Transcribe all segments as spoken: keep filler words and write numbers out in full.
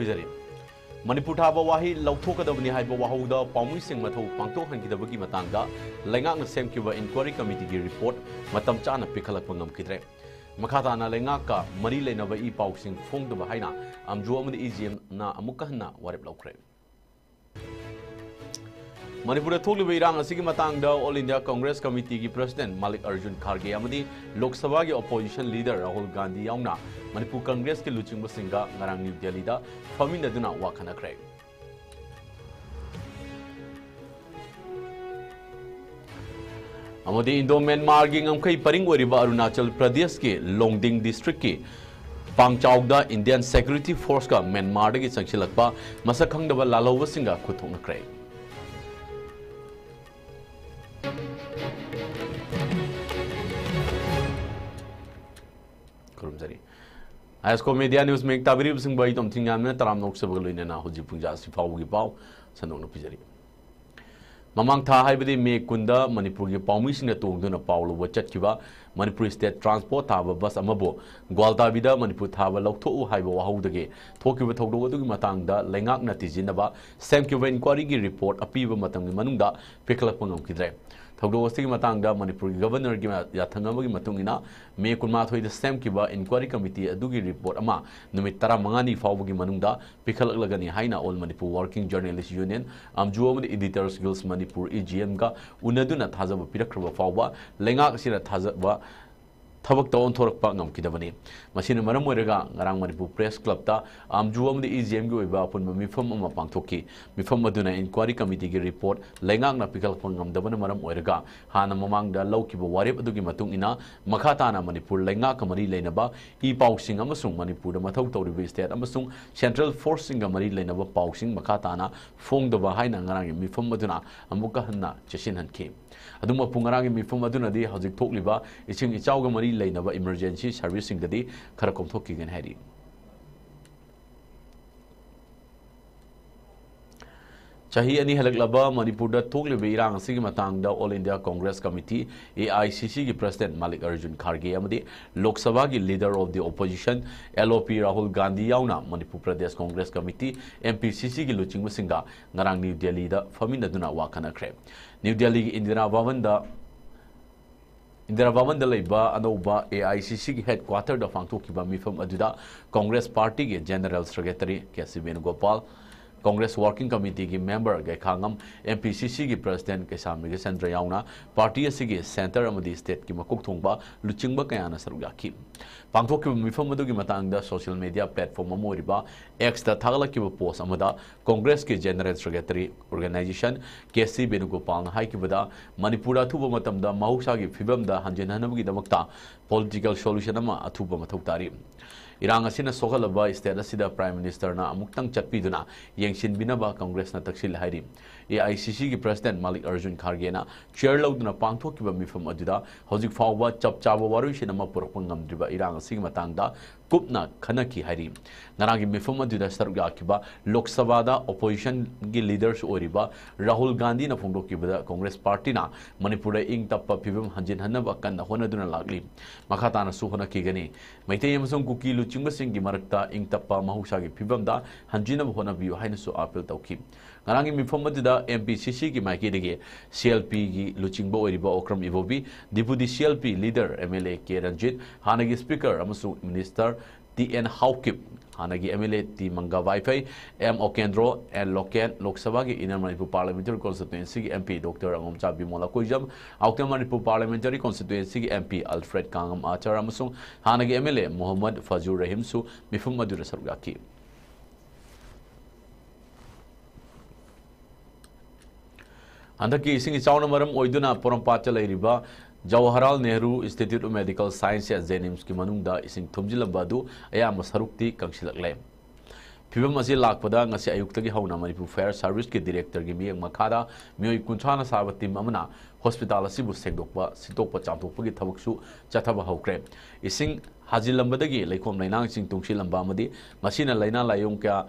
ꯄꯤꯖꯔꯤ꯫ ꯃꯅꯤꯄꯨꯔ ꯊꯥꯕ ꯋꯥꯍꯩ ꯂꯧꯊꯣꯛꯀꯗꯕꯅꯤ ꯍꯥꯏꯕ ꯋꯥꯍꯧꯗ ꯄꯥꯎꯃꯤꯁꯤꯡ ꯃꯊꯧ ꯄꯥꯡꯊꯣꯛꯍꯟꯈꯤꯗꯕꯒꯤ ꯃꯇꯥꯡꯗ ꯂꯩꯉꯥꯛꯅ ꯁꯦꯝꯈꯤꯕ inquiry committeeꯒꯤ report ꯃꯇꯝ ꯆꯥꯅ ꯄꯤꯈꯠꯂꯛꯄ ꯉꯝꯈꯤꯗ꯭ꯔꯦ꯫ ꯃꯈꯥ ꯇꯥꯅ ꯂꯩꯉꯥꯛꯀ ꯃꯔꯤ ꯂꯩꯅꯕ ꯏ ꯄꯥꯎꯁꯤꯡ ꯐꯣꯡꯗꯕ ꯍꯥꯏꯅ ꯑꯝꯖꯨ ꯑꯃꯗꯤ ꯏ ꯖꯤ ꯑꯦꯝꯅ ꯑꯃꯨꯛꯀ ꯍꯟꯅ ꯋꯥꯔꯦꯞ ꯂꯧꯈ꯭ꯔꯦ꯫ ꯃꯅꯤꯄꯨꯔꯗ ꯊꯣꯛꯂꯤꯕ ꯏꯔꯥꯡ ꯑꯁꯤꯒꯤ ꯃꯇꯥꯡꯗ All India Congress Committeeꯒꯤ President ꯃꯥꯂꯤꯛ ꯑꯔꯖꯨꯟ ꯈꯥꯔꯒꯦ ꯑꯃꯗꯤ ꯂꯣꯛ ꯁꯚꯥꯒꯤ Opposition Leader ꯔꯥꯍꯨꯜ ꯒꯥꯟꯙꯤ ꯌꯥꯎꯅ ꯃꯅꯤꯄꯨꯔ ꯀꯪꯒ꯭ꯔꯦꯁꯀꯤ ꯂꯨꯆꯤꯡꯕꯁꯤꯡꯒ ꯉꯔꯥꯡ ꯅ꯭ꯌꯨ ꯗꯦꯜꯂꯤꯗ ꯐꯝꯃꯤꯟꯅꯗꯨꯅ ꯋꯥ ꯈꯟꯅꯈ꯭ꯔꯦ꯫ ꯑꯃꯗꯤ ꯏꯟꯗꯣ ꯃ꯭ꯌꯥꯟꯃꯥꯔꯒꯤ ꯉꯝꯈꯩ ꯄꯔꯤꯡ ꯑꯣꯏꯔꯤꯕ ꯑꯔꯨꯅꯥꯆꯜ ꯄ꯭ꯔꯗꯦꯁꯀꯤ ꯂꯣꯡꯗꯤꯡ districtꯀꯤ ꯄꯥꯡꯆꯥꯎꯗ Indian Security Forceꯀ ꯃ꯭ꯌꯥꯟꯃꯥꯔꯗꯒꯤ ꯆꯪꯁꯤꯜꯂꯛꯄ ꯃꯁꯛ ꯈꯪꯗꯕ ꯂꯥꯜꯍꯧꯕꯁꯤꯡꯒ ꯈꯨꯠ ꯊꯣꯛꯅꯈ꯭ꯔꯦ꯫ ꯈꯨꯔꯨꯝꯖꯔꯤ꯫ ꯑꯥꯏ ꯑꯦꯁ ꯀꯣ ꯃꯦꯗꯤꯌꯥ ꯅ꯭ꯌꯨꯁ ꯃꯌꯦꯛ ꯇꯥꯕꯤꯔꯤꯕꯁꯤꯡꯕꯨ ꯑꯩ ꯇꯣꯝꯊꯤꯡ ꯌꯥꯝꯅ ꯇꯔꯥꯝꯅ ꯑꯣꯛꯆꯕꯒ ꯂꯣꯏꯅꯅ ꯍꯧꯖꯤꯛ ꯄꯨꯡꯖꯥ ꯑꯁꯤ ꯐꯥꯎꯕꯒꯤ ꯄꯥꯎ ꯁꯟꯗꯣꯛꯅ ꯄꯤꯖꯔꯤ꯫ ꯃꯃꯥꯡ ꯊꯥ ꯍꯥꯏꯕꯗꯤ ꯃꯦ ꯀꯨꯟꯗ ꯃꯅꯤꯄꯨꯔꯒꯤ ꯄꯥꯎꯃꯤꯁꯤꯡꯅ ꯇꯣꯡꯗꯨꯅ ꯄꯥꯎ ꯂꯧꯕ ꯆꯠꯈꯤꯕ ꯃꯅꯤꯄꯨꯔ State Transport ꯊꯥꯕ ꯕꯁ ꯑꯃꯕꯨ ꯒ꯭ꯋꯥꯜꯇꯥꯕꯤꯗ ꯃꯅꯤꯄꯨꯔ ꯊꯥꯕ ꯂꯧꯊꯣꯛꯎ ꯍꯥꯏꯕ ꯋꯥꯍꯧꯗꯒꯤ ꯊꯣꯛꯈꯤꯕ ꯊꯧꯗꯣꯛ ꯑꯗꯨꯒꯤ ꯃꯇꯥꯡꯗ ꯂꯩꯉꯥꯛꯅ ꯊꯤꯖꯤꯟꯅꯕ ꯁꯦꯝꯈꯤꯕ inquiryꯒꯤ report ꯑꯄꯤꯕ ꯃꯇꯝꯒꯤ ꯃꯅꯨꯡꯗ ꯄꯤꯈꯠꯂꯛꯄ ꯉꯝꯈꯤꯗ꯭ꯔꯦ꯫ ꯊꯧꯗꯣꯛ ꯑꯁꯤꯒꯤ ꯃꯇꯥꯡꯗ ꯃꯅꯤꯄꯨꯔꯒꯤ Governorꯒꯤ ꯌꯥꯊꯪ ꯑꯃꯒꯤ ꯃꯇꯨꯡ ꯏꯟꯅ ꯃꯦ ꯀꯨꯟꯃꯥꯊꯣꯏꯗ ꯁꯦꯝꯈꯤꯕ inquiry committee ꯑꯗꯨꯒꯤ report ꯑꯃ ꯅꯨꯃꯤꯠ ꯇꯔꯥꯃꯉꯥꯅꯤ ꯐꯥꯎꯕꯒꯤ ꯃꯅꯨꯡꯗ ꯄꯤꯈꯠꯂꯛꯂꯒꯅꯤ ꯍꯥꯏꯅ All Manipur Working Journalist Union, ꯑꯝꯖꯨ ꯑꯃꯗꯤ Editors Guild Manipur, E G ꯑꯦꯝꯒ ꯎꯅꯗꯨꯅ ꯊꯥꯖꯕ ꯄꯤꯔꯛꯈ꯭ꯔꯕ ꯐꯥꯎꯕ ꯂꯩꯉꯥꯛ ꯑꯁꯤꯅ ꯊꯥꯖꯕ ꯊꯕꯛꯇ ꯑꯣꯟꯊꯣꯔꯛꯄ ꯉꯝꯈꯤꯗꯕꯅꯤ꯫ ꯃꯁꯤꯅ ꯃꯔꯝ ꯑꯣꯏꯔꯒ ꯉꯔꯥꯡ ꯃꯅꯤꯄꯨꯔ Press Clubꯇ ꯑꯝꯖꯨ ꯑꯃꯗꯤ ꯏ ꯖꯤ ꯑꯦꯝꯒꯤ ꯑꯣꯏꯕ ꯑꯄꯨꯟꯕ ꯃꯤꯐꯝ ꯑꯃ ꯄꯥꯡꯊꯣꯛꯈꯤ꯫ ꯃꯤꯐꯝ ꯑꯗꯨꯅ inquiry committeeꯒꯤ report ꯂꯩꯉꯥꯛꯅ ꯄꯤꯈꯠꯂꯛꯄ ꯉꯝꯗꯕꯅ ꯃꯔꯝ ꯑꯣꯏꯔꯒ ꯍꯥꯟꯅ ꯃꯃꯥꯡꯗ ꯂꯧꯈꯤꯕ ꯋꯥꯔꯦꯞ ꯑꯗꯨꯒꯤ ꯃꯇꯨꯡ ꯏꯟꯅ ꯃꯈꯥ ꯇꯥꯅ ꯃꯅꯤꯄꯨꯔ ꯂꯩꯉꯥꯛꯀ ꯃꯔꯤ ꯂꯩꯅꯕ ꯏ ꯄꯥꯎꯁꯤꯡ ꯑꯃꯁꯨꯡ ꯃꯅꯤꯄꯨꯔꯗ ꯃꯊꯧ ꯇꯧꯔꯤꯕ state ꯑꯃꯁꯨꯡ central forceꯁꯤꯡꯒ ꯃꯔꯤ ꯂꯩꯅꯕ ꯄꯥꯎꯁꯤꯡ ꯃꯈꯥ ꯇꯥꯅ ꯐꯣꯡꯗꯕ ꯍꯥꯏꯅ ꯉꯔꯥꯡꯒꯤ ꯃꯤꯐꯝ ꯑꯗꯨꯅ ꯑꯃꯨꯛꯀ ꯍꯟꯅ ꯆꯦꯠꯁꯤꯟꯍꯟꯈꯤ꯫ ꯑꯗꯨꯃꯛꯄꯨ ꯉꯔꯥꯡꯒꯤ ꯃꯤꯐꯝ ꯑꯗꯨꯅꯗꯤ ꯍꯧꯖꯤꯛ ꯊꯣꯛꯂꯤꯕ ꯏꯁꯤꯡ ꯏꯆꯥꯎꯒ ꯃꯔꯤ ꯂꯩꯅꯕ emergency serviceꯁꯤꯡꯗꯗꯤ ꯈꯔ ꯀꯣꯝꯊꯣꯛꯈꯤꯒꯅꯤ ꯍꯥꯏꯔꯤ꯫ ꯆꯍꯤ ꯑꯅꯤ ꯍꯦꯜꯂꯛꯂꯕ ꯃꯅꯤꯄꯨꯔꯗ ꯊꯣꯛꯂꯤꯕ ꯏꯔꯥꯡ ꯑꯁꯤꯒꯤ ꯃꯇꯥꯡꯗ All India Congress Committee, A I C C, ꯒꯤ President ꯃꯥꯂꯤꯛ ꯑꯔꯖꯨꯟ ꯈꯥꯔꯒꯦ ꯑꯃꯗꯤ ꯂꯣꯛ ꯁꯚꯥꯒꯤ Leader of the Opposition, L O P, Rahul Gandhi ꯌꯥꯎꯅ Manipur Pradesh Congress committee, M P C C, ꯒꯤ ꯂꯨꯆꯤꯡꯕꯁꯤꯡꯒ ꯉꯔꯥꯡ ꯅ꯭ꯌꯨ ꯗꯦꯜꯂꯤꯗ ꯐꯝꯃꯤꯟꯅꯗꯨꯅ ꯋꯥ ꯈꯟꯅꯈ꯭ꯔꯦ꯫ ꯅ꯭ꯌꯨ ꯗꯦꯜꯂꯤꯒꯤ ꯏꯟꯗꯤꯔꯥ ꯚꯕꯟꯗ ꯏꯟꯗꯤꯔꯥ ꯚꯕꯟꯗ ꯂꯩꯕ ꯑꯅꯧꯕ A I C C ꯒꯤ headquarter ꯗ ꯄꯥꯡꯊꯣꯛꯈꯤꯕ ꯃꯤꯐꯝ ꯑꯗꯨꯗ ꯀꯣꯡꯒ꯭ꯔꯦꯁ ꯄꯥꯔꯇꯤꯒꯤ General Secretary K C ꯕꯦꯅꯨꯒꯣꯄꯥꯜ, Congress Working Committee ꯒꯤ member ꯒꯩꯈꯥꯉꯝ, M P C C ꯒꯤ President ꯀꯩꯁꯥꯝ ꯃꯦꯘꯆꯟꯗ꯭ꯔ ꯌꯥꯎꯅ ꯄꯥꯔꯇꯤ ꯑꯁꯤꯒꯤ centre ꯑꯃꯗꯤ state ꯀꯤ ꯃꯀꯣꯛ ꯊꯣꯡꯕ ꯂꯨꯆꯤꯡꯕ ꯀꯌꯥꯅ ꯁꯔꯨꯛ ꯌꯥꯈꯤ꯫ ꯄꯥꯡꯊꯣꯛꯈꯤꯕ ꯃꯤꯐꯝ ꯑꯗꯨꯒꯤ ꯃꯇꯥꯡꯗ social media platform ꯑꯃ ꯑꯣꯏꯔꯤꯕ X ꯇ ꯊꯥꯒꯠꯂꯛꯈꯤꯕ post ꯑꯃꯗ ꯀꯣꯡꯒ꯭ꯔꯦꯁꯀꯤ General Secretary Organisation K C ꯕꯦꯅꯨꯒꯣꯄꯥꯜꯅ ꯍꯥꯏꯈꯤꯕꯗ, ꯃꯅꯤꯄꯨꯔꯗ ꯑꯊꯨꯕ ꯃꯇꯝꯗ ꯃꯍꯧꯁꯥꯒꯤ ꯐꯤꯕꯝꯗ ꯍꯟꯖꯤꯟꯍꯟꯅꯕꯒꯤꯗꯃꯛꯇ political solution ꯑꯃ ꯑꯊꯨꯕ ꯃꯊꯧ ꯇꯥꯔꯤ꯫ ꯏꯔꯥꯡ ꯑꯁꯤꯅ ꯁꯣꯛꯍꯜꯂꯕ state ꯑꯁꯤꯗ Prime Minister ꯅ ꯑꯃꯨꯛꯇꯪ ꯆꯠꯄꯤꯗꯨꯅ ꯌꯦꯡꯁꯤꯟꯕꯤꯅꯕ ꯀꯣꯡꯒ꯭ꯔꯦꯁꯅ ꯇꯛꯁꯤꯜꯂꯦ ꯍꯥꯏꯔꯤ꯫ A I C C ꯒꯤ President ꯃꯥꯂꯤꯛ ꯑꯔꯖꯨꯟ ꯈꯥꯔꯒꯦꯅ chair ꯂꯧꯗꯨꯅ ꯄꯥꯡꯊꯣꯛꯈꯤꯕ ꯃꯤꯐꯝ ꯑꯗꯨꯗ ꯍꯧꯖꯤꯛ ꯐꯥꯎꯕ ꯆꯞ ꯆꯥꯕ ꯋꯥꯔꯣꯏꯁꯤꯟ ꯑꯃ ꯄꯨꯔꯛꯄ ꯉꯝꯗ꯭ꯔꯤꯕ ꯏꯔꯥꯡ ꯑꯁꯤꯒꯤ ꯃꯇꯥꯡꯗ ꯀꯨꯞꯅ ꯈꯟꯅꯈꯤ ꯍꯥꯏꯔꯤ꯫ ꯉꯔꯥꯡꯒꯤ ꯃꯤꯐꯝ ꯑꯗꯨꯗ ꯁꯔꯨꯛ ꯌꯥꯈꯤꯕ ꯂꯣꯛ ꯁꯚꯥꯗ opposition ꯒꯤ leader ꯁꯨ ꯑꯣꯏꯔꯤꯕ ꯔꯥꯍꯨꯜ ꯒꯥꯟꯙꯤꯅ ꯐꯣꯡꯗꯣꯛꯈꯤꯕꯗ ꯀꯣꯡꯒ꯭ꯔꯦꯁ ꯄꯥꯔꯇꯤꯅ ꯃꯅꯤꯄꯨꯔꯗ ꯏꯪ ꯇꯞꯄ ꯐꯤꯕꯝ ꯍꯟꯖꯤꯟꯍꯟꯅꯕ ꯀꯟꯅ ꯍꯣꯠꯅꯗꯨꯅ ꯂꯥꯛꯂꯤ꯫ ꯃꯈꯥ ꯇꯥꯅꯁꯨ ꯍꯣꯠꯅꯈꯤꯒꯅꯤ꯫ ꯃꯩꯇꯩ ꯑꯃꯁꯨꯡ ꯀꯨꯀꯤ ꯂꯨꯆꯤꯡꯕꯁꯤꯡꯒꯤ ꯃꯔꯛꯇ ꯏꯪ ꯇꯞꯄ ꯃꯍꯧꯁꯥꯒꯤ ꯐꯤꯕꯝꯗ ꯍꯟꯖꯤꯟꯅꯕ ꯍꯣꯠꯅꯕꯤꯌꯨ ꯍꯥꯏꯅꯁꯨ appeal ꯇꯧꯈꯤ꯫ ꯉꯔꯥꯡꯒꯤ ꯃꯤꯐꯝ ꯑꯗꯨꯗ M P C C ꯒꯤ ꯃꯥꯏꯀꯩꯗꯒꯤ C L P ꯒꯤ ꯂꯨꯆꯤꯡꯕ ꯑꯣꯏꯔꯤꯕ ꯑꯣꯀ꯭ꯔꯝ ꯏꯕꯣꯕꯤ, Deputy C L P leader M L A K Ranjit, ꯍꯥꯟꯅꯒꯤ Speaker ꯑꯃꯁꯨꯡ Minister T N ꯍꯥꯎꯀꯤꯞ, ꯍꯥꯟꯅꯒꯤ M L A T Manga Vaiphei, M Okendro, N Loken, ꯂꯣꯛ ꯁꯚꯥꯒꯤ Inner Manipur Parliamentary Constituency ꯒꯤ M P Doctor ꯑꯉꯣꯝꯆꯥ ꯕꯤꯃꯣꯂꯥ ꯀꯣꯏꯖꯝ, Outer Manipur Parliamentary Constituency ꯒꯤ M P Alfred ꯀꯥꯡꯉꯝ ꯑꯥꯆꯥꯔ ꯑꯃꯁꯨꯡ ꯍꯥꯟꯅꯒꯤ M L A Mohammad ꯐꯖꯨꯔ ꯔꯍꯤꯝꯁꯨ ꯃꯤꯐꯝ ꯑꯗꯨꯗ ꯁꯔꯨꯛ ꯌꯥꯈꯤ꯫ ꯍꯟꯗꯛꯀꯤ ꯏꯁꯤꯡ ꯏꯆꯥꯎꯅ ꯃꯔꯝ ꯑꯣꯏꯗꯨꯅ ꯄꯣꯔꯣꯝꯄꯥꯠꯇ ꯂꯩꯔꯤꯕ Jawaharlal Nehru Institute of Medical Science, JNIMS ꯀꯤ ꯃꯅꯨꯡꯗ ꯏꯁꯤꯡ ꯊꯨꯝꯖꯤꯜꯂꯝꯕ ꯑꯗꯨ ꯑꯌꯥꯝꯕ ꯁꯔꯨꯛꯇꯤ ꯀꯪꯁꯤꯜꯂꯛꯂꯦ꯫ ꯐꯤꯚꯝ ꯑꯁꯤ ꯂꯥꯛꯄꯗ ꯉꯁꯤ ꯑꯌꯨꯛꯇꯒꯤ ꯍꯧꯅ ꯃꯅꯤꯄꯨꯔ Fire Service ꯀꯤ Director ꯒꯤ ꯃꯤꯠꯌꯦꯡ ꯃꯈꯥꯗ ꯃꯤꯑꯣꯏ ꯀꯨꯟꯊ꯭ꯔꯥꯅ ꯁꯥꯕ team ꯑꯃꯅ hospital ꯑꯁꯤꯕꯨ ꯁꯦꯡꯗꯣꯛꯄ, ꯁꯤꯠꯇꯣꯛꯄ ꯆꯥꯝꯊꯣꯛꯄꯒꯤ ꯊꯕꯛꯁꯨ ꯆꯠꯊꯕ ꯍꯧꯈ꯭ꯔꯦ꯫ ꯏꯁꯤꯡ ꯍꯥꯖꯤꯜꯂꯝꯕꯗꯒꯤ ꯂꯩꯈꯣꯝ ꯂꯩꯅꯥꯡꯁꯤꯡ ꯇꯨꯡꯁꯤꯜꯂꯝꯕ ꯑꯃꯗꯤ ꯃꯁꯤꯅ ꯂꯥꯏꯅꯥ ꯂꯥꯏꯌꯣꯡ ꯀꯌꯥ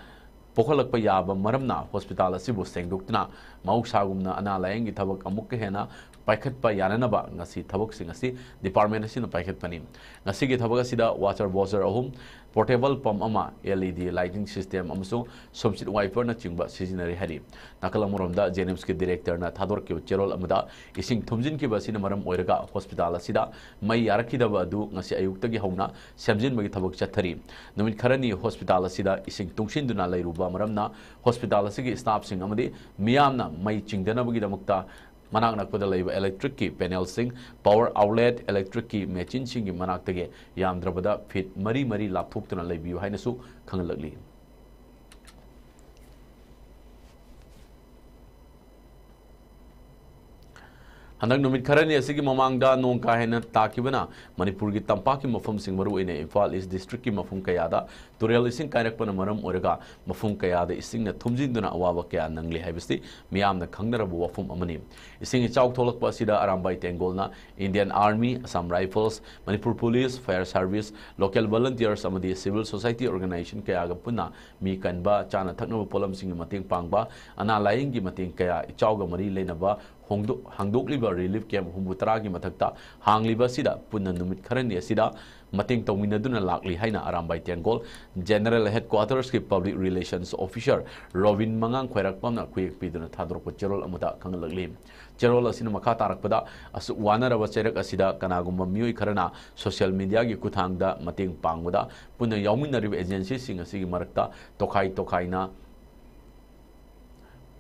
ꯄꯣꯛꯍꯜꯂꯛꯄ ꯌꯥꯕ ꯃꯔꯝꯅ ꯍꯣꯁꯄꯤꯇꯥꯜ ꯑꯁꯤꯕꯨ ꯁꯦꯡꯗꯣꯛꯇꯨꯅ ꯃꯍꯧꯁꯥꯒꯨꯝꯅ ꯑꯅꯥ ꯂꯥꯌꯦꯡꯒꯤ ꯊꯕꯛ ꯑꯃꯨꯛꯀ ꯍꯦꯟꯅ ꯄꯥꯏꯈꯠꯄ ꯌꯥꯅꯅꯕ ꯉꯁꯤ ꯊꯕꯛꯁꯤꯡ ꯑꯁꯤ ꯗꯤꯄꯥꯔꯠꯃꯦꯟ ꯑꯁꯤꯅ ꯄꯥꯏꯈꯠꯄꯅꯤ꯫ ꯉꯁꯤꯒꯤ ꯊꯕꯛ ꯑꯁꯤꯗ ꯋꯥꯇꯔ ꯕꯣꯁꯔ ꯑꯍꯨꯝ, ꯄꯣꯔꯇꯦꯕꯜ ꯄꯝ ꯑꯃ, ꯑꯦꯜ ꯏ ꯗꯤ ꯂꯥꯏꯇꯤꯡ ꯁꯤꯁꯇꯦꯝ ꯑꯃꯁꯨꯡ ꯁꯨꯝꯁꯤꯠ ꯋꯥꯏꯄꯔꯅꯆꯤꯡꯕ ꯁꯤꯖꯤꯟꯅꯔꯤ ꯍꯥꯏꯔꯤ꯫ ꯅꯥꯀꯜ ꯑꯃꯔꯣꯝꯗ ꯖꯦꯅꯤꯝꯁꯀꯤ ꯗꯤꯔꯦꯛꯇꯔꯅ ꯊꯥꯗꯣꯔꯛꯈꯤꯕ ꯆꯦꯔꯣꯜ ꯑꯃꯗ ꯏꯁꯤꯡ ꯊꯨꯝꯖꯤꯟꯈꯤꯕ ꯑꯁꯤꯅ ꯃꯔꯝ ꯑꯣꯏꯔꯒ ꯍꯣꯁꯄꯤꯇꯥꯜ ꯑꯁꯤꯗ ꯃꯩ ꯌꯥꯔꯛꯈꯤꯗꯕ ꯑꯗꯨ ꯉꯁꯤ ꯑꯌꯨꯛꯇꯒꯤ ꯍꯧꯅ ꯁꯦꯝꯖꯤꯟꯕꯒꯤ ꯊꯕꯛ ꯆꯠꯊꯔꯤ꯫ ꯅꯨꯃꯤꯠ ꯈꯔꯅꯤ ꯍꯣꯁꯄꯤꯇꯥꯜ ꯑꯁꯤꯗ ꯏꯁꯤꯡ ꯇꯨꯡꯁꯤꯟꯗꯨꯅ ꯂꯩꯔꯨꯕ ꯃꯔꯝꯅ ꯍꯣꯁꯄꯤꯇꯥꯜ ꯑꯁꯤꯒꯤ ꯁ꯭ꯇꯥꯐꯁꯤꯡ ꯑꯃꯗꯤ ꯃꯤꯌꯥꯝꯅ ꯃꯩ ꯆꯤꯡꯗꯅꯕꯒꯤꯗꯃꯛꯇ ꯃꯅꯥꯛ ꯅꯛꯄꯗ ꯂꯩꯕ ꯏꯂꯦꯛꯇ꯭ꯔꯤꯛꯀꯤ ꯄꯦꯅꯦꯜꯁꯤꯡ, ꯄꯥꯋꯔ ꯑꯥꯎꯠꯂꯦꯠ, ꯏꯂꯦꯛꯇ꯭ꯔꯤꯛꯀꯤ ꯃꯦꯆꯤꯟꯁꯤꯡꯒꯤ ꯃꯅꯥꯛꯇꯒꯤ ꯌꯥꯝꯗ꯭ꯔꯕꯗ ꯐꯤꯠ ꯃꯔꯤ ꯃꯔꯤ ꯂꯥꯞꯊꯣꯛꯇꯨꯅ ꯂꯩꯕꯤꯌꯨ ꯍꯥꯏꯅꯁꯨ ꯈꯪꯍꯜꯂꯛꯂꯤ꯫ ꯍꯟꯗꯛ ꯅꯨꯃꯤꯠ ꯈꯔꯅꯤ ꯑꯁꯤꯒꯤ ꯃꯃꯥꯡꯗ ꯅꯣꯡ ꯀꯥ ꯍꯦꯟꯅ ꯇꯥꯈꯤꯕꯅ ꯃꯅꯤꯄꯨꯔꯒꯤ ꯇꯝꯄꯥꯛꯀꯤ ꯃꯐꯝꯁꯤꯡ, ꯃꯔꯨꯑꯣꯏꯅ ꯏꯝꯐꯥꯜ ꯏꯁ ꯗꯤꯁꯇ꯭ꯔꯤꯛꯀꯤ ꯃꯐꯝ ꯀꯌꯥꯗ ꯇꯨꯔꯦꯜ ꯏꯁꯤꯡ ꯀꯥꯏꯔꯛꯄꯅ ꯃꯔꯝ ꯑꯣꯏꯔꯒ ꯃꯐꯝ ꯀꯌꯥꯗ ꯏꯁꯤꯡꯅ ꯊꯨꯝꯖꯤꯟꯗꯨꯅ ꯑꯋꯥꯕ ꯀꯌꯥ ꯅꯪꯂꯤ ꯍꯥꯏꯕꯁꯤ ꯃꯤꯌꯥꯝꯅ ꯈꯪꯅꯔꯕ ꯋꯥꯐꯝ ꯑꯃꯅꯤ꯫ ꯏꯁꯤꯡ ꯏꯆꯥꯎ ꯊꯣꯛꯂꯛꯄ ꯑꯁꯤꯗ Arambai ꯇꯦꯡꯒꯣꯜꯅ Indian Army, Assam Rifles, Manipur Police, Fire Service, local volunteers ꯑꯃꯗꯤ civil society organization ꯀꯌꯥꯒ ꯄꯨꯟꯅ ꯃꯤ ꯀꯟꯕ, ꯆꯥꯅ ꯊꯛꯅꯕ ꯄꯣꯠꯂꯝꯁꯤꯡꯒꯤ ꯃꯇꯦꯡ ꯄꯥꯡꯕ, ꯑꯅꯥ ꯂꯥꯌꯦꯡꯒꯤ ꯃꯇꯦꯡ ꯀꯌꯥ, ꯏꯆꯥꯎꯒ ꯃꯔꯤ ꯂꯩꯅꯕ ꯍꯣꯡꯗꯣꯛ-, ꯍꯥꯡꯗꯣꯛꯂꯤꯕ relief camp ꯍꯨꯝꯐꯨ ꯇꯔꯥꯒꯤ ꯃꯊꯛꯇ ꯍꯥꯡꯂꯤꯕ ꯑꯁꯤꯗ ꯄꯨꯟꯅ ꯅꯨꯃꯤꯠ ꯈꯔꯅꯤ ꯑꯁꯤꯗ ꯃꯇꯦꯡ ꯇꯧꯃꯤꯟꯅꯗꯨꯅ ꯂꯥꯛꯂꯤ ꯍꯥꯏꯅ ꯑꯔꯥꯝꯕꯥꯏ ꯇꯦꯡꯒꯣꯜ General Headquarters ꯀꯤ Public Relations Officer ꯔꯣꯕꯤꯟ ꯃꯉꯥꯡ ꯈ꯭ꯋꯥꯏꯔꯥꯛꯄꯝꯅ ꯈꯨꯌꯦꯛ ꯄꯤꯗꯨꯅ ꯊꯥꯗꯣꯔꯛꯄ ꯆꯦꯔꯣꯜ ꯑꯃꯗ ꯈꯪꯍꯜꯂꯛꯂꯤ꯫ ꯆꯦꯔꯣꯜ ꯑꯁꯤꯅ ꯃꯈꯥ ꯇꯥꯔꯛꯄꯗ, ꯑꯁꯨꯛ ꯋꯥꯅꯔꯕ ꯆꯩꯔꯛ ꯑꯁꯤꯗ ꯀꯅꯥꯒꯨꯝꯕ ꯃꯤꯑꯣꯏ ꯈꯔꯅ social media ꯒꯤ ꯈꯨꯠꯊꯥꯡꯗ ꯃꯇꯦꯡ ꯄꯥꯡꯕꯗ ꯄꯨꯟꯅ ꯌꯥꯎꯃꯤꯟꯅꯔꯤꯕ agency ꯁꯤꯡ ꯑꯁꯤꯒꯤ ꯃꯔꯛꯇ ꯇꯣꯈꯥꯏ ꯇꯣꯈꯥꯏꯅ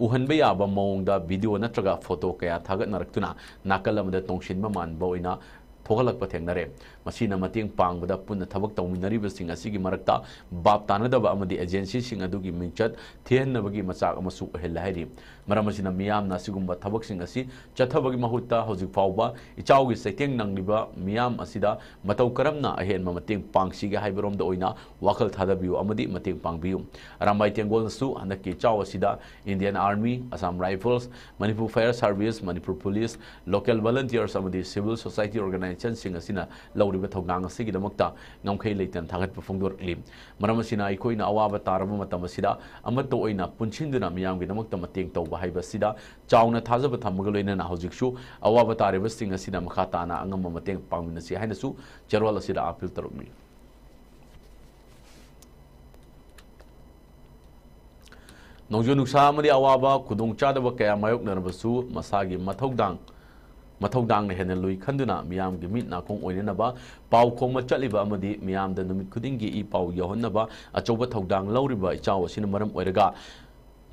ꯎꯍꯟꯕ ꯌꯥꯕ ꯃꯑꯣꯡꯗ video ꯅꯠꯇ꯭ꯔꯒ photo ꯀꯌꯥ ꯊꯥꯒꯠꯅꯔꯛꯇꯨꯅ ꯅꯥꯀꯜ ꯑꯃꯗ ꯇꯣꯡꯁꯤꯟꯕ ꯃꯥꯟꯕ ꯑꯣꯏꯅ ꯊꯣꯛꯍꯜꯂꯛꯄ ꯊꯦꯡꯅꯔꯦ꯫ ꯃꯁꯤꯅ ꯃꯇꯦꯡ ꯄꯥꯡꯕꯗ ꯄꯨꯟꯅ ꯊꯕꯛ ꯇꯧꯃꯤꯟꯅꯔꯤꯕꯁꯤꯡ ꯑꯁꯤꯒꯤ ꯃꯔꯛꯇ ꯚꯥꯞ ꯇꯥꯅꯗꯕ ꯑꯃꯗꯤ agency ꯁꯤꯡ ꯑꯗꯨꯒꯤ ꯃꯤꯡꯆꯠ ꯊꯤꯍꯟꯅꯕꯒꯤ ꯃꯆꯥꯛ ꯑꯃꯁꯨ ꯑꯣꯏꯍꯜꯂꯦ ꯍꯥꯏꯔꯤ꯫ ꯃꯔꯝ ꯑꯁꯤꯅ ꯃꯤꯌꯥꯝꯅ ꯑꯁꯤꯒꯨꯝꯕ ꯊꯕꯛꯁꯤꯡ ꯑꯁꯤ ꯆꯠꯊꯕꯒꯤ ꯃꯍꯨꯠꯇ ꯍꯧꯖꯤꯛ ꯐꯥꯎꯕ ꯏꯆꯥꯎꯒꯤ ꯆꯩꯊꯦꯡ ꯅꯪꯂꯤꯕ ꯃꯤꯌꯥꯝ ꯑꯁꯤꯗ ꯃꯇꯧ ꯀꯔꯝꯅ ꯑꯍꯦꯟꯕ ꯃꯇꯦꯡ ꯄꯥꯡꯁꯤꯒꯦ ꯍꯥꯏꯕꯔꯣꯝꯗ ꯑꯣꯏꯅ ꯋꯥꯈꯜ ꯊꯥꯗꯕꯤꯌꯨ ꯑꯃꯗꯤ ꯃꯇꯦꯡ ꯄꯥꯡꯕꯤꯌꯨ꯫ ꯑꯔꯥꯝꯕꯥꯏ ꯇꯦꯡꯒꯣꯜꯅꯁꯨ ꯍꯟꯗꯛꯀꯤ ꯏꯆꯥꯎ ꯑꯁꯤꯗ Indian Army, Assam Rifles, Manipur Fire Service, Manipur Police, local volunteers ꯑꯃꯗꯤ civil society organization ꯁꯤꯡ ꯑꯁꯤꯅ ꯂꯧꯔꯤꯕ ꯊꯧꯗꯥꯡ ꯑꯁꯤꯒꯤꯗꯃꯛꯇ ꯉꯝꯈꯩ ꯂꯩꯇꯅ ꯊꯥꯒꯠꯄ ꯐꯣꯡꯗꯣꯔꯛꯂꯤ꯫ ꯃꯔꯝ ꯑꯁꯤꯅ ꯑꯩꯈꯣꯏꯅ ꯑꯋꯥꯕ ꯇꯥꯔꯕ ꯃꯇꯝ ꯑꯁꯤꯗ ꯑꯃꯠꯇ ꯑꯣꯏꯅ ꯄꯨꯟꯁꯤꯟꯗꯨꯅ ꯃꯤꯌꯥꯝꯒꯤꯗꯃꯛꯇ ꯃꯇꯦꯡ ꯇꯧꯕ ꯍꯥꯏꯕ ꯑꯁꯤꯗ ꯆꯥꯎꯅ ꯊꯥꯖꯕ ꯊꯝꯕꯒ ꯂꯣꯏꯅꯅ ꯍꯧꯖꯤꯛꯁꯨ ꯑꯋꯥꯕ ꯇꯥꯔꯤꯕꯁꯤꯡ ꯑꯁꯤꯗ ꯃꯈꯥ ꯇꯥꯅ ꯑꯉꯝꯕ ꯃꯇꯦꯡ ꯄꯥꯡꯃꯤꯟꯅꯁꯤ ꯍꯥꯏꯅꯁꯨ ꯆꯦꯔꯣꯜ ꯑꯁꯤꯗ ꯑꯥꯄꯤꯜ ꯇꯧꯔꯛꯂꯤ꯫ ꯅꯣꯡꯖꯨ ꯅꯨꯡꯁꯥ ꯑꯃꯗꯤ ꯑꯋꯥꯕ ꯈꯨꯗꯣꯡꯆꯥꯗꯕ ꯀꯌꯥ ꯃꯥꯌꯣꯛꯅꯔꯕꯁꯨ ꯃꯁꯥꯒꯤ ꯃꯊꯧꯗꯥꯡ, ꯃꯊꯧꯗꯥꯡꯅ ꯍꯦꯟꯅ ꯂꯨꯏ ꯈꯟꯗꯨꯅ ꯃꯤꯌꯥꯝꯒꯤ ꯃꯤꯠ ꯅꯥꯀꯣꯡ ꯑꯣꯏꯅꯅꯕ ꯄꯥꯎ ꯈꯣꯝꯕ ꯆꯠꯂꯤꯕ ꯑꯃꯗꯤ ꯃꯤꯌꯥꯝꯗ ꯅꯨꯃꯤꯠ ꯈꯨꯗꯤꯡꯒꯤ ꯏ ꯄꯥꯎ ꯌꯧꯍꯟꯅꯕ ꯑꯆꯧꯕ ꯊꯧꯗꯥꯡ ꯂꯧꯔꯤꯕ ꯏꯆꯥꯎ ꯑꯁꯤꯅ ꯃꯔꯝ ꯑꯣꯏꯔꯒ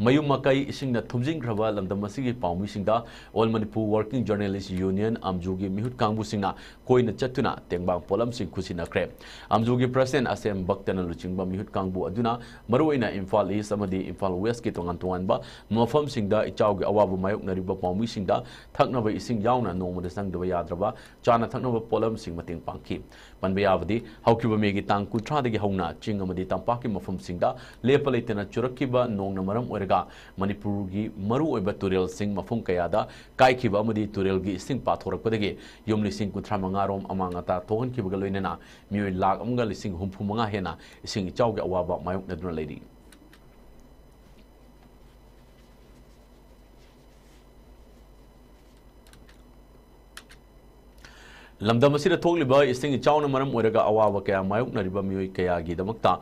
ꯃꯌꯨꯝ ꯃꯀꯩ ꯏꯁꯤꯡꯅ ꯊꯨꯝꯖꯤꯟꯈ꯭ꯔꯕ ꯂꯝꯗꯝ ꯑꯁꯤꯒꯤ ꯄꯥꯎꯃꯤꯁꯤꯡꯗ All Manipur Working Journalist Union, ꯑꯝꯖꯨꯒꯤ ꯃꯤꯍꯨꯠ ꯀꯥꯡꯕꯨꯁꯤꯡꯅ ꯀꯣꯏꯅ ꯆꯠꯇꯨꯅ ꯇꯦꯡꯕꯥꯡ ꯄꯣꯠꯂꯝꯁꯤꯡ ꯈꯨꯠꯁꯤꯟꯅꯈ꯭ꯔꯦ꯫ ꯑꯝꯖꯨꯒꯤ ꯄ꯭ꯔꯁꯤꯗꯦꯟꯠ ꯑꯁꯦꯝ ꯚꯛꯇꯅ ꯂꯨꯆꯤꯡꯕ ꯃꯤꯍꯨꯠ ꯀꯥꯡꯕꯨ ꯑꯗꯨꯅ ꯃꯔꯨꯑꯣꯏꯅ ꯏꯝꯐꯥꯜ ꯏꯁ ꯑꯃꯗꯤ ꯏꯝꯐꯥꯜ ꯋꯦꯁꯀꯤ ꯇꯣꯉꯥꯟ ꯇꯣꯉꯥꯟꯕ ꯃꯐꯝꯁꯤꯡꯗ ꯏꯆꯥꯎꯒꯤ ꯑꯋꯥꯕ ꯃꯥꯌꯣꯛꯅꯔꯤꯕ ꯄꯥꯎꯃꯤꯁꯤꯡꯗ ꯊꯛꯅꯕ ꯏꯁꯤꯡ ꯌꯥꯎꯅ ꯅꯣꯡꯃꯗ ꯆꯪꯗꯕ ꯌꯥꯗ꯭ꯔꯕ ꯆꯥꯅ ꯊꯛꯅꯕ ꯄꯣꯠꯂꯝꯁꯤꯡ ꯃꯇꯦꯡ ꯄꯥꯡꯈꯤ꯫ ꯄꯟꯕ ꯌꯥꯕꯗꯤ, ꯍꯧꯈꯤꯕ ꯃꯦꯒꯤ ꯇꯥꯡ ꯀꯨꯟꯊ꯭ꯔꯥꯗꯒꯤ ꯍꯧꯅ ꯆꯤꯡ ꯑꯃꯗꯤ ꯇꯝꯄꯥꯛꯀꯤ ꯃꯐꯝꯁꯤꯡꯗ ꯂꯦꯞꯄ ꯂꯩꯇꯅ ꯆꯨꯔꯛꯈꯤꯕ ꯅꯣꯡꯅ ꯃꯔꯝ ꯑꯣꯏꯔꯒ ꯃꯅꯤꯄꯨꯔꯒꯤ ꯃꯔꯨꯑꯣꯏꯕ ꯇꯨꯔꯦꯜꯁꯤꯡ ꯃꯐꯝ ꯀꯌꯥꯗ ꯀꯥꯏꯈꯤꯕ ꯑꯃꯗꯤ ꯇꯨꯔꯦꯜꯒꯤ ꯏꯁꯤꯡ ꯄꯥꯊꯣꯔꯛꯄꯗꯒꯤ ꯌꯨꯝ ꯂꯤꯁꯤꯡ ꯀꯨꯟꯊ꯭ꯔꯥ ꯃꯉꯥ ꯔꯣꯝ ꯑꯃꯥꯡ ꯑꯇꯥ ꯊꯣꯛꯍꯟꯈꯤꯕꯒ ꯂꯣꯏꯅꯅ ꯃꯤꯑꯣꯏ ꯂꯥꯈ ꯑꯃꯒ ꯂꯤꯁꯤꯡ ꯍꯨꯝꯐꯨ ꯃꯉꯥ ꯍꯦꯟꯅ ꯏꯁꯤꯡ ꯏꯆꯥꯎꯒꯤ ꯑꯋꯥꯕ ꯃꯥꯌꯣꯛꯅꯗꯨꯅ ꯂꯩꯔꯤ꯫ ꯂꯝꯗꯝ ꯑꯁꯤꯗ ꯊꯣꯛꯂꯤꯕ ꯏꯁꯤꯡ ꯏꯆꯥꯎꯅ ꯃꯔꯝ ꯑꯣꯏꯔꯒ ꯑꯋꯥꯕ ꯀꯌꯥ ꯃꯥꯌꯣꯛꯅꯔꯤꯕ ꯃꯤꯑꯣꯏ ꯀꯌꯥꯒꯤꯗꯃꯛꯇ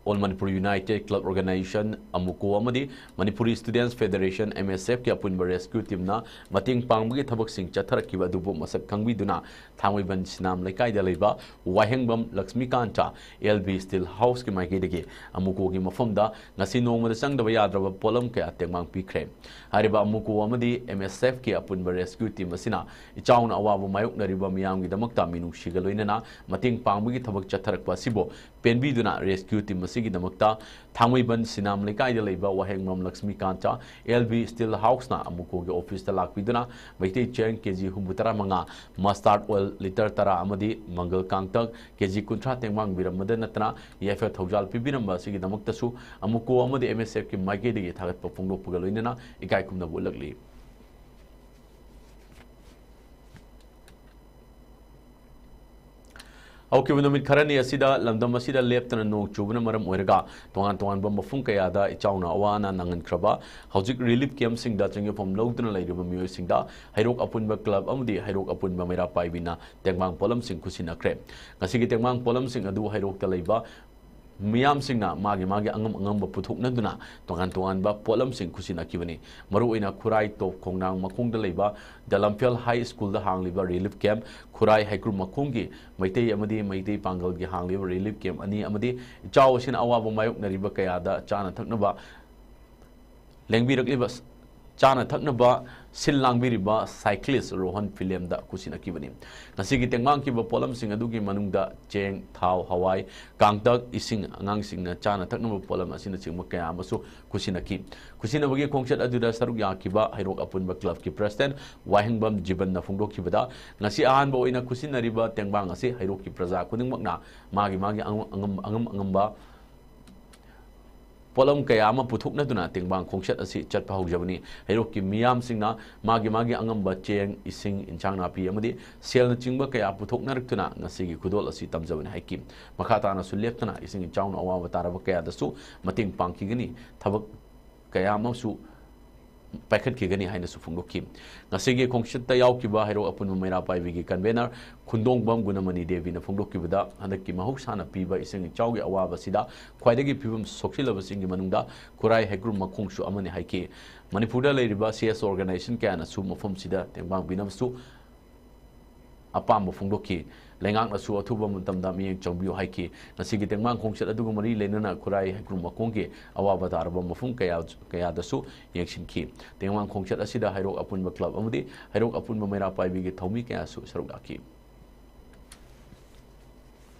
All Manipur United Club Organization, ꯑꯃꯨꯀꯣ, ꯑꯃꯗꯤ Manipuri Students Federation, M S F ꯀꯤ ꯑꯄꯨꯟꯕ rescue teamꯅ ꯃꯇꯦꯡ ꯄꯥꯡꯕꯒꯤ ꯊꯕꯛꯁꯤꯡ ꯆꯠꯊꯔꯛꯈꯤꯕ ꯑꯗꯨꯕꯨ ꯃꯁꯛ ꯈꯪꯕꯤꯗꯨꯅ ꯊꯥꯡꯃꯩꯕꯟ ꯁꯤꯅꯥꯝ ꯂꯩꯀꯥꯏꯗ ꯂꯩꯕ ꯋꯥꯍꯦꯡꯕꯝ ꯂꯛꯁꯃꯤꯀꯥꯟꯇ L B Steel Houseꯀꯤ ꯃꯥꯏꯀꯩꯗꯒꯤ ꯑꯃꯨꯀꯣꯒꯤ ꯃꯐꯝꯗ ꯉꯁꯤ ꯅꯣꯡꯃꯗ ꯆꯪꯗꯕ ꯌꯥꯗ꯭ꯔꯕ ꯄꯣꯠꯂꯝ ꯀꯌꯥ ꯇꯦꯡꯕꯥꯡ ꯄꯤꯈ꯭ꯔꯦ꯫ ꯍꯥꯏꯔꯤꯕ ꯑꯃꯨꯀꯣ ꯑꯃꯗꯤ M S F ꯀꯤ ꯑꯄꯨꯟꯕ rescue team ꯑꯁꯤꯅ ꯏꯆꯥꯎꯅ ꯑꯋꯥꯕ ꯃꯥꯌꯣꯛꯅꯔꯤꯕ ꯃꯤꯌꯥꯝꯒꯤꯗꯃꯛꯇ ꯃꯤꯅꯨꯡꯁꯤꯒ ꯂꯣꯏꯅꯅ ꯃꯇꯦꯡ ꯄꯥꯡꯕꯒꯤ ꯊꯕꯛ ꯆꯠꯊꯔꯛꯄ ꯑꯁꯤꯕꯨ ꯄꯦꯟꯕꯤꯗꯨꯅ rescue team ꯑꯁꯤꯒꯤꯗꯃꯛꯇ ꯊꯥꯡꯃꯩꯕꯟ ꯁꯤꯅꯥꯝ ꯂꯩꯀꯥꯏꯗ ꯂꯩꯕ ꯋꯥꯍꯦꯡꯕꯝ ꯂꯛꯁꯃꯤꯀꯥꯟꯇ L B Steel Houseꯅ ꯑꯃꯨꯀꯣꯒꯤ officeꯇ ꯂꯥꯛꯄꯤꯗꯨꯅ ꯃꯩꯇꯩ ꯆꯦꯡ K G ꯍꯨꯝꯐꯨ ꯇꯔꯥ ꯃꯉꯥ, mustard oil litre ꯇꯔꯥ ꯑꯃꯗꯤ ꯃꯪꯒꯜ ꯀꯥꯡꯇꯛ K G ꯀꯨꯟꯊ꯭ꯔꯥ ꯇꯦꯡꯕꯥꯡꯕꯤꯔꯝꯕꯗ ꯅꯠꯇꯅ ꯌꯥꯏꯐ ꯊꯧꯖꯥꯜ ꯄꯤꯕꯤꯔꯝꯕ ꯑꯁꯤꯒꯤꯗꯃꯛꯇꯁꯨ ꯑꯃꯨꯀꯣ ꯑꯃꯗꯤ M S F ꯀꯤ ꯃꯥꯏꯀꯩꯗꯒꯤ ꯊꯥꯒꯠꯄ ꯐꯣꯡꯗꯣꯛꯄꯒ ꯂꯣꯏꯅꯅ ꯏꯀꯥꯏ ꯈꯨꯝꯅꯕ ꯎꯠꯂꯛꯂꯤ꯫ ꯍꯧꯈꯤꯕ ꯅꯨꯃꯤꯠ ꯈꯔꯅꯤ ꯑꯁꯤꯗ ꯂꯝꯗꯝ ꯑꯁꯤꯗ ꯂꯦꯞꯇꯅ ꯅꯣꯡ ꯆꯨꯕꯅ ꯃꯔꯝ ꯑꯣꯏꯔꯒ ꯇꯣꯉꯥꯟ ꯇꯣꯉꯥꯟꯕ ꯃꯐꯝ ꯀꯌꯥꯗ ꯏꯆꯥꯎꯅ ꯑꯋꯥ ꯑꯅꯥ ꯅꯪꯍꯟꯈ꯭ꯔꯕ, ꯍꯧꯖꯤꯛ ꯔꯤꯂꯤꯐ ꯀꯦꯝꯞꯁꯤꯡꯗ ꯆꯪꯖꯐꯝ ꯂꯧꯗꯨꯅ ꯂꯩꯔꯤꯕ ꯃꯤꯑꯣꯏꯁꯤꯡꯗ ꯍꯩꯔꯣꯛ ꯑꯄꯨꯟꯕ ꯀ꯭ꯂꯕ ꯑꯃꯗꯤ ꯍꯩꯔꯣꯛ ꯑꯄꯨꯟꯕ ꯃꯩꯔꯥ ꯄꯥꯏꯕꯤꯅ ꯇꯦꯡꯕꯥꯡ ꯄꯣꯠꯂꯝꯁꯤꯡ ꯈꯨꯠꯁꯤꯟꯅꯈ꯭ꯔꯦ꯫ ꯉꯁꯤꯒꯤ ꯇꯦꯡꯕꯥꯡ ꯄꯣꯠꯂꯝꯁꯤꯡ ꯑꯗꯨ ꯍꯩꯔꯣꯛꯇ ꯂꯩꯕ ꯃꯤꯌꯥꯝꯁꯤꯡꯅ ꯃꯥꯒꯤ ꯃꯥꯒꯤ ꯑꯉꯝ ꯑꯉꯝꯕ ꯄꯨꯊꯣꯛꯅꯗꯨꯅ ꯇꯣꯉꯥꯟ ꯇꯣꯉꯥꯟꯕ ꯄꯣꯠꯂꯝꯁꯤꯡ ꯈꯨꯠꯁꯤꯟꯅꯈꯤꯕꯅꯤ꯫ ꯃꯔꯨꯑꯣꯏꯅ ꯈꯨꯔꯥꯏ ꯇꯣꯞ ꯈꯣꯡꯅꯥꯡ ꯃꯈꯣꯡꯗ ꯂꯩꯕ ꯗ ꯂꯝꯐꯦꯜ ꯍꯥꯏ ꯁ꯭ꯀꯨꯜꯗ ꯍꯥꯡꯂꯤꯕ ꯔꯤꯂꯤꯐ ꯀꯦꯝꯞ, ꯈꯨꯔꯥꯏ ꯍꯩꯀ꯭ꯔꯨ ꯃꯈꯣꯡꯒꯤ ꯃꯩꯇꯩ ꯑꯃꯗꯤ ꯃꯩꯇꯩ ꯄꯥꯡꯒꯜꯒꯤ ꯍꯥꯡꯂꯤꯕ ꯔꯤꯂꯤꯐ ꯀꯦꯝꯞ ꯑꯅꯤ ꯑꯃꯗꯤ ꯏꯆꯥꯎ ꯑꯁꯤꯅ ꯑꯋꯥꯕ ꯃꯥꯌꯣꯛꯅꯔꯤꯕ ꯀꯌꯥꯗ ꯆꯥꯅ ꯊꯛꯅꯕ ꯂꯦꯡꯕꯤꯔꯛꯂꯤꯕ, ꯆꯥꯅ ꯊꯛꯅꯕ ꯁꯤꯜ ꯂꯥꯡꯕꯤꯔꯤꯕ ꯁꯥꯏꯀ꯭ꯂꯤꯁ ꯔꯣꯍꯟ ꯐꯤꯂꯦꯝꯗ ꯈꯨꯠꯁꯤꯟꯅꯈꯤꯕꯅꯤ꯫ ꯉꯁꯤꯒꯤ ꯇꯦꯡꯕꯥꯡꯈꯤꯕ ꯄꯣꯠꯂꯝꯁꯤꯡ ꯑꯗꯨꯒꯤ ꯃꯅꯨꯡꯗ ꯆꯦꯡ, ꯊꯥꯎ, ꯍꯋꯥꯏ, ꯀꯥꯡꯇꯛ, ꯏꯁꯤꯡ, ꯑꯉꯥꯡꯁꯤꯡꯅ ꯆꯥꯅ ꯊꯛꯅꯕ ꯄꯣꯠꯂꯝ ꯑꯁꯤꯅꯆꯤꯡꯕ ꯀꯌꯥ ꯑꯃꯁꯨ ꯈꯨꯠꯁꯤꯟꯅꯈꯤ꯫ ꯈꯨꯠꯁꯤꯟꯅꯕꯒꯤ ꯈꯣꯡꯆꯠ ꯑꯗꯨꯗ ꯁꯔꯨꯛ ꯌꯥꯈꯤꯕ ꯍꯩꯔꯣꯛ ꯑꯄꯨꯟꯕ ꯀ꯭ꯂꯕꯀꯤ ꯄ꯭ꯔꯁꯤꯗꯦꯟꯠ ꯋꯥꯍꯦꯡꯕꯝ ꯖꯤꯕꯟꯅ ꯐꯣꯡꯗꯣꯛꯈꯤꯕꯗ, ꯉꯁꯤ ꯑꯍꯥꯟꯕ ꯑꯣꯏꯅ ꯈꯨꯠꯁꯤꯟꯅꯔꯤꯕ ꯇꯦꯡꯕꯥꯡ ꯑꯁꯤ ꯍꯩꯔꯣꯛꯀꯤ ꯄ꯭ꯔꯖꯥ ꯈꯨꯗꯤꯡꯃꯛꯅ ꯃꯥꯒꯤ ꯃꯥꯒꯤ ꯑꯉꯝ ꯑꯉꯝ- ꯑꯉꯝ ꯑꯉꯝꯕ ꯄꯣꯠꯂꯝ ꯀꯌꯥ ꯑꯃ ꯄꯨꯊꯣꯛꯅꯗꯨꯅ ꯇꯦꯡꯕꯥꯡ ꯈꯣꯡꯆꯠ ꯑꯁꯤ ꯆꯠꯄ ꯍꯧꯖꯕꯅꯤ꯫ ꯍꯩꯔꯣꯛꯀꯤ ꯃꯤꯌꯥꯝꯁꯤꯡꯅ ꯃꯥꯒꯤ ꯃꯥꯒꯤ ꯑꯉꯝꯕ ꯆꯦꯡ, ꯏꯁꯤꯡ, ꯏꯟꯁꯥꯡ ꯅꯥꯄꯤ ꯑꯃꯗꯤ ꯁꯦꯜꯅꯆꯤꯡꯕ ꯀꯌꯥ ꯄꯨꯊꯣꯛꯅꯔꯛꯇꯨꯅ ꯉꯁꯤꯒꯤ ꯈꯨꯗꯣꯜ ꯑꯁꯤ ꯇꯝꯖꯕꯅꯤ ꯍꯥꯏꯈꯤ꯫ ꯃꯈꯥ ꯇꯥꯅꯁꯨ ꯂꯦꯞꯇꯅ ꯏꯁꯤꯡ ꯏꯆꯥꯎꯅ ꯑꯋꯥꯕ ꯇꯥꯔꯕ ꯀꯌꯥꯗꯁꯨ ꯃꯇꯦꯡ ꯄꯥꯡꯈꯤꯒꯅꯤ, ꯊꯕꯛ ꯀꯌꯥ ꯑꯃꯁꯨ ꯄꯥꯏꯈꯠꯈꯤꯒꯅꯤ ꯍꯥꯏꯅꯁꯨ ꯐꯣꯡꯗꯣꯛꯈꯤ꯫ ꯉꯁꯤꯒꯤ ꯈꯣꯡꯆꯠꯇ ꯌꯥꯎꯈꯤꯕ ꯍꯩꯔꯣꯛ ꯑꯄꯨꯟꯕ ꯃꯩꯔꯥ ꯄꯥꯏꯕꯤꯒꯤ ꯀꯟꯚꯦꯅꯔ ꯈꯨꯟꯗꯣꯡꯕꯝ ꯒꯨꯅꯃꯅꯤ ꯗꯦꯕꯤꯅ ꯐꯣꯡꯗꯣꯛꯈꯤꯕꯗ, ꯍꯟꯗꯛꯀꯤ ꯃꯍꯧꯁꯥꯅ ꯄꯤꯕ ꯏꯁꯤꯡ ꯏꯆꯥꯎꯒꯤ ꯑꯋꯥꯕꯁꯤꯗ ꯈ꯭ꯋꯥꯏꯗꯒꯤ ꯐꯤꯕꯝ ꯁꯣꯛꯆꯤꯜꯂꯕꯁꯤꯡꯒꯤ ꯃꯅꯨꯡꯗ ꯈꯨꯔꯥꯏ ꯍꯩꯀ꯭ꯔꯨ ꯃꯈꯣꯡꯁꯨ ꯑꯃꯅꯤ ꯍꯥꯏꯈꯤ꯫ ꯃꯅꯤꯄꯨꯔꯗ ꯂꯩꯔꯤꯕ ꯁꯤ ꯑꯦꯁ ꯑꯣꯔꯒꯅꯥꯏꯖꯦꯁꯟ ꯀꯌꯥꯅꯁꯨ ꯃꯐꯝꯁꯤꯗ ꯇꯦꯡꯕꯥꯡ ꯄꯤꯅꯕꯁꯨ ꯑꯄꯥꯝꯕ ꯐꯣꯡꯗꯣꯛꯈꯤ꯫ ꯂꯩꯉꯥꯛꯅꯁꯨ ꯑꯊꯨꯕ ꯃꯇꯝꯗ ꯃꯤꯠꯌꯦꯡ ꯆꯪꯕꯤꯌꯨ ꯍꯥꯏꯈꯤ꯫ ꯉꯁꯤꯒꯤ ꯇꯦꯡꯕꯥꯡ ꯈꯣꯡꯆꯠ ꯑꯗꯨꯒ ꯃꯔꯤ ꯂꯩꯅꯅ ꯈꯨꯔꯥꯏ ꯍꯩꯀ꯭ꯔꯨ ꯃꯈꯣꯡꯒꯤ ꯑꯋꯥꯕ ꯇꯥꯔꯕ ꯃꯐꯝ ꯀꯌꯥ, ꯀꯌꯥꯗꯁꯨ ꯌꯦꯡꯁꯤꯟꯈꯤ꯫ ꯇꯦꯡꯕꯥꯡ ꯈꯣꯡꯆꯠ ꯑꯁꯤꯗ ꯍꯩꯔꯣꯛ ꯑꯄꯨꯟꯕ ꯀ꯭ꯂꯕ ꯑꯃꯗꯤ ꯍꯩꯔꯣꯛ ꯑꯄꯨꯟꯕ ꯃꯩꯔꯥ ꯄꯥꯏꯕꯤꯒꯤ ꯊꯧꯃꯤ ꯀꯌꯥꯁꯨ ꯁꯔꯨꯛ ꯌꯥꯈꯤ꯫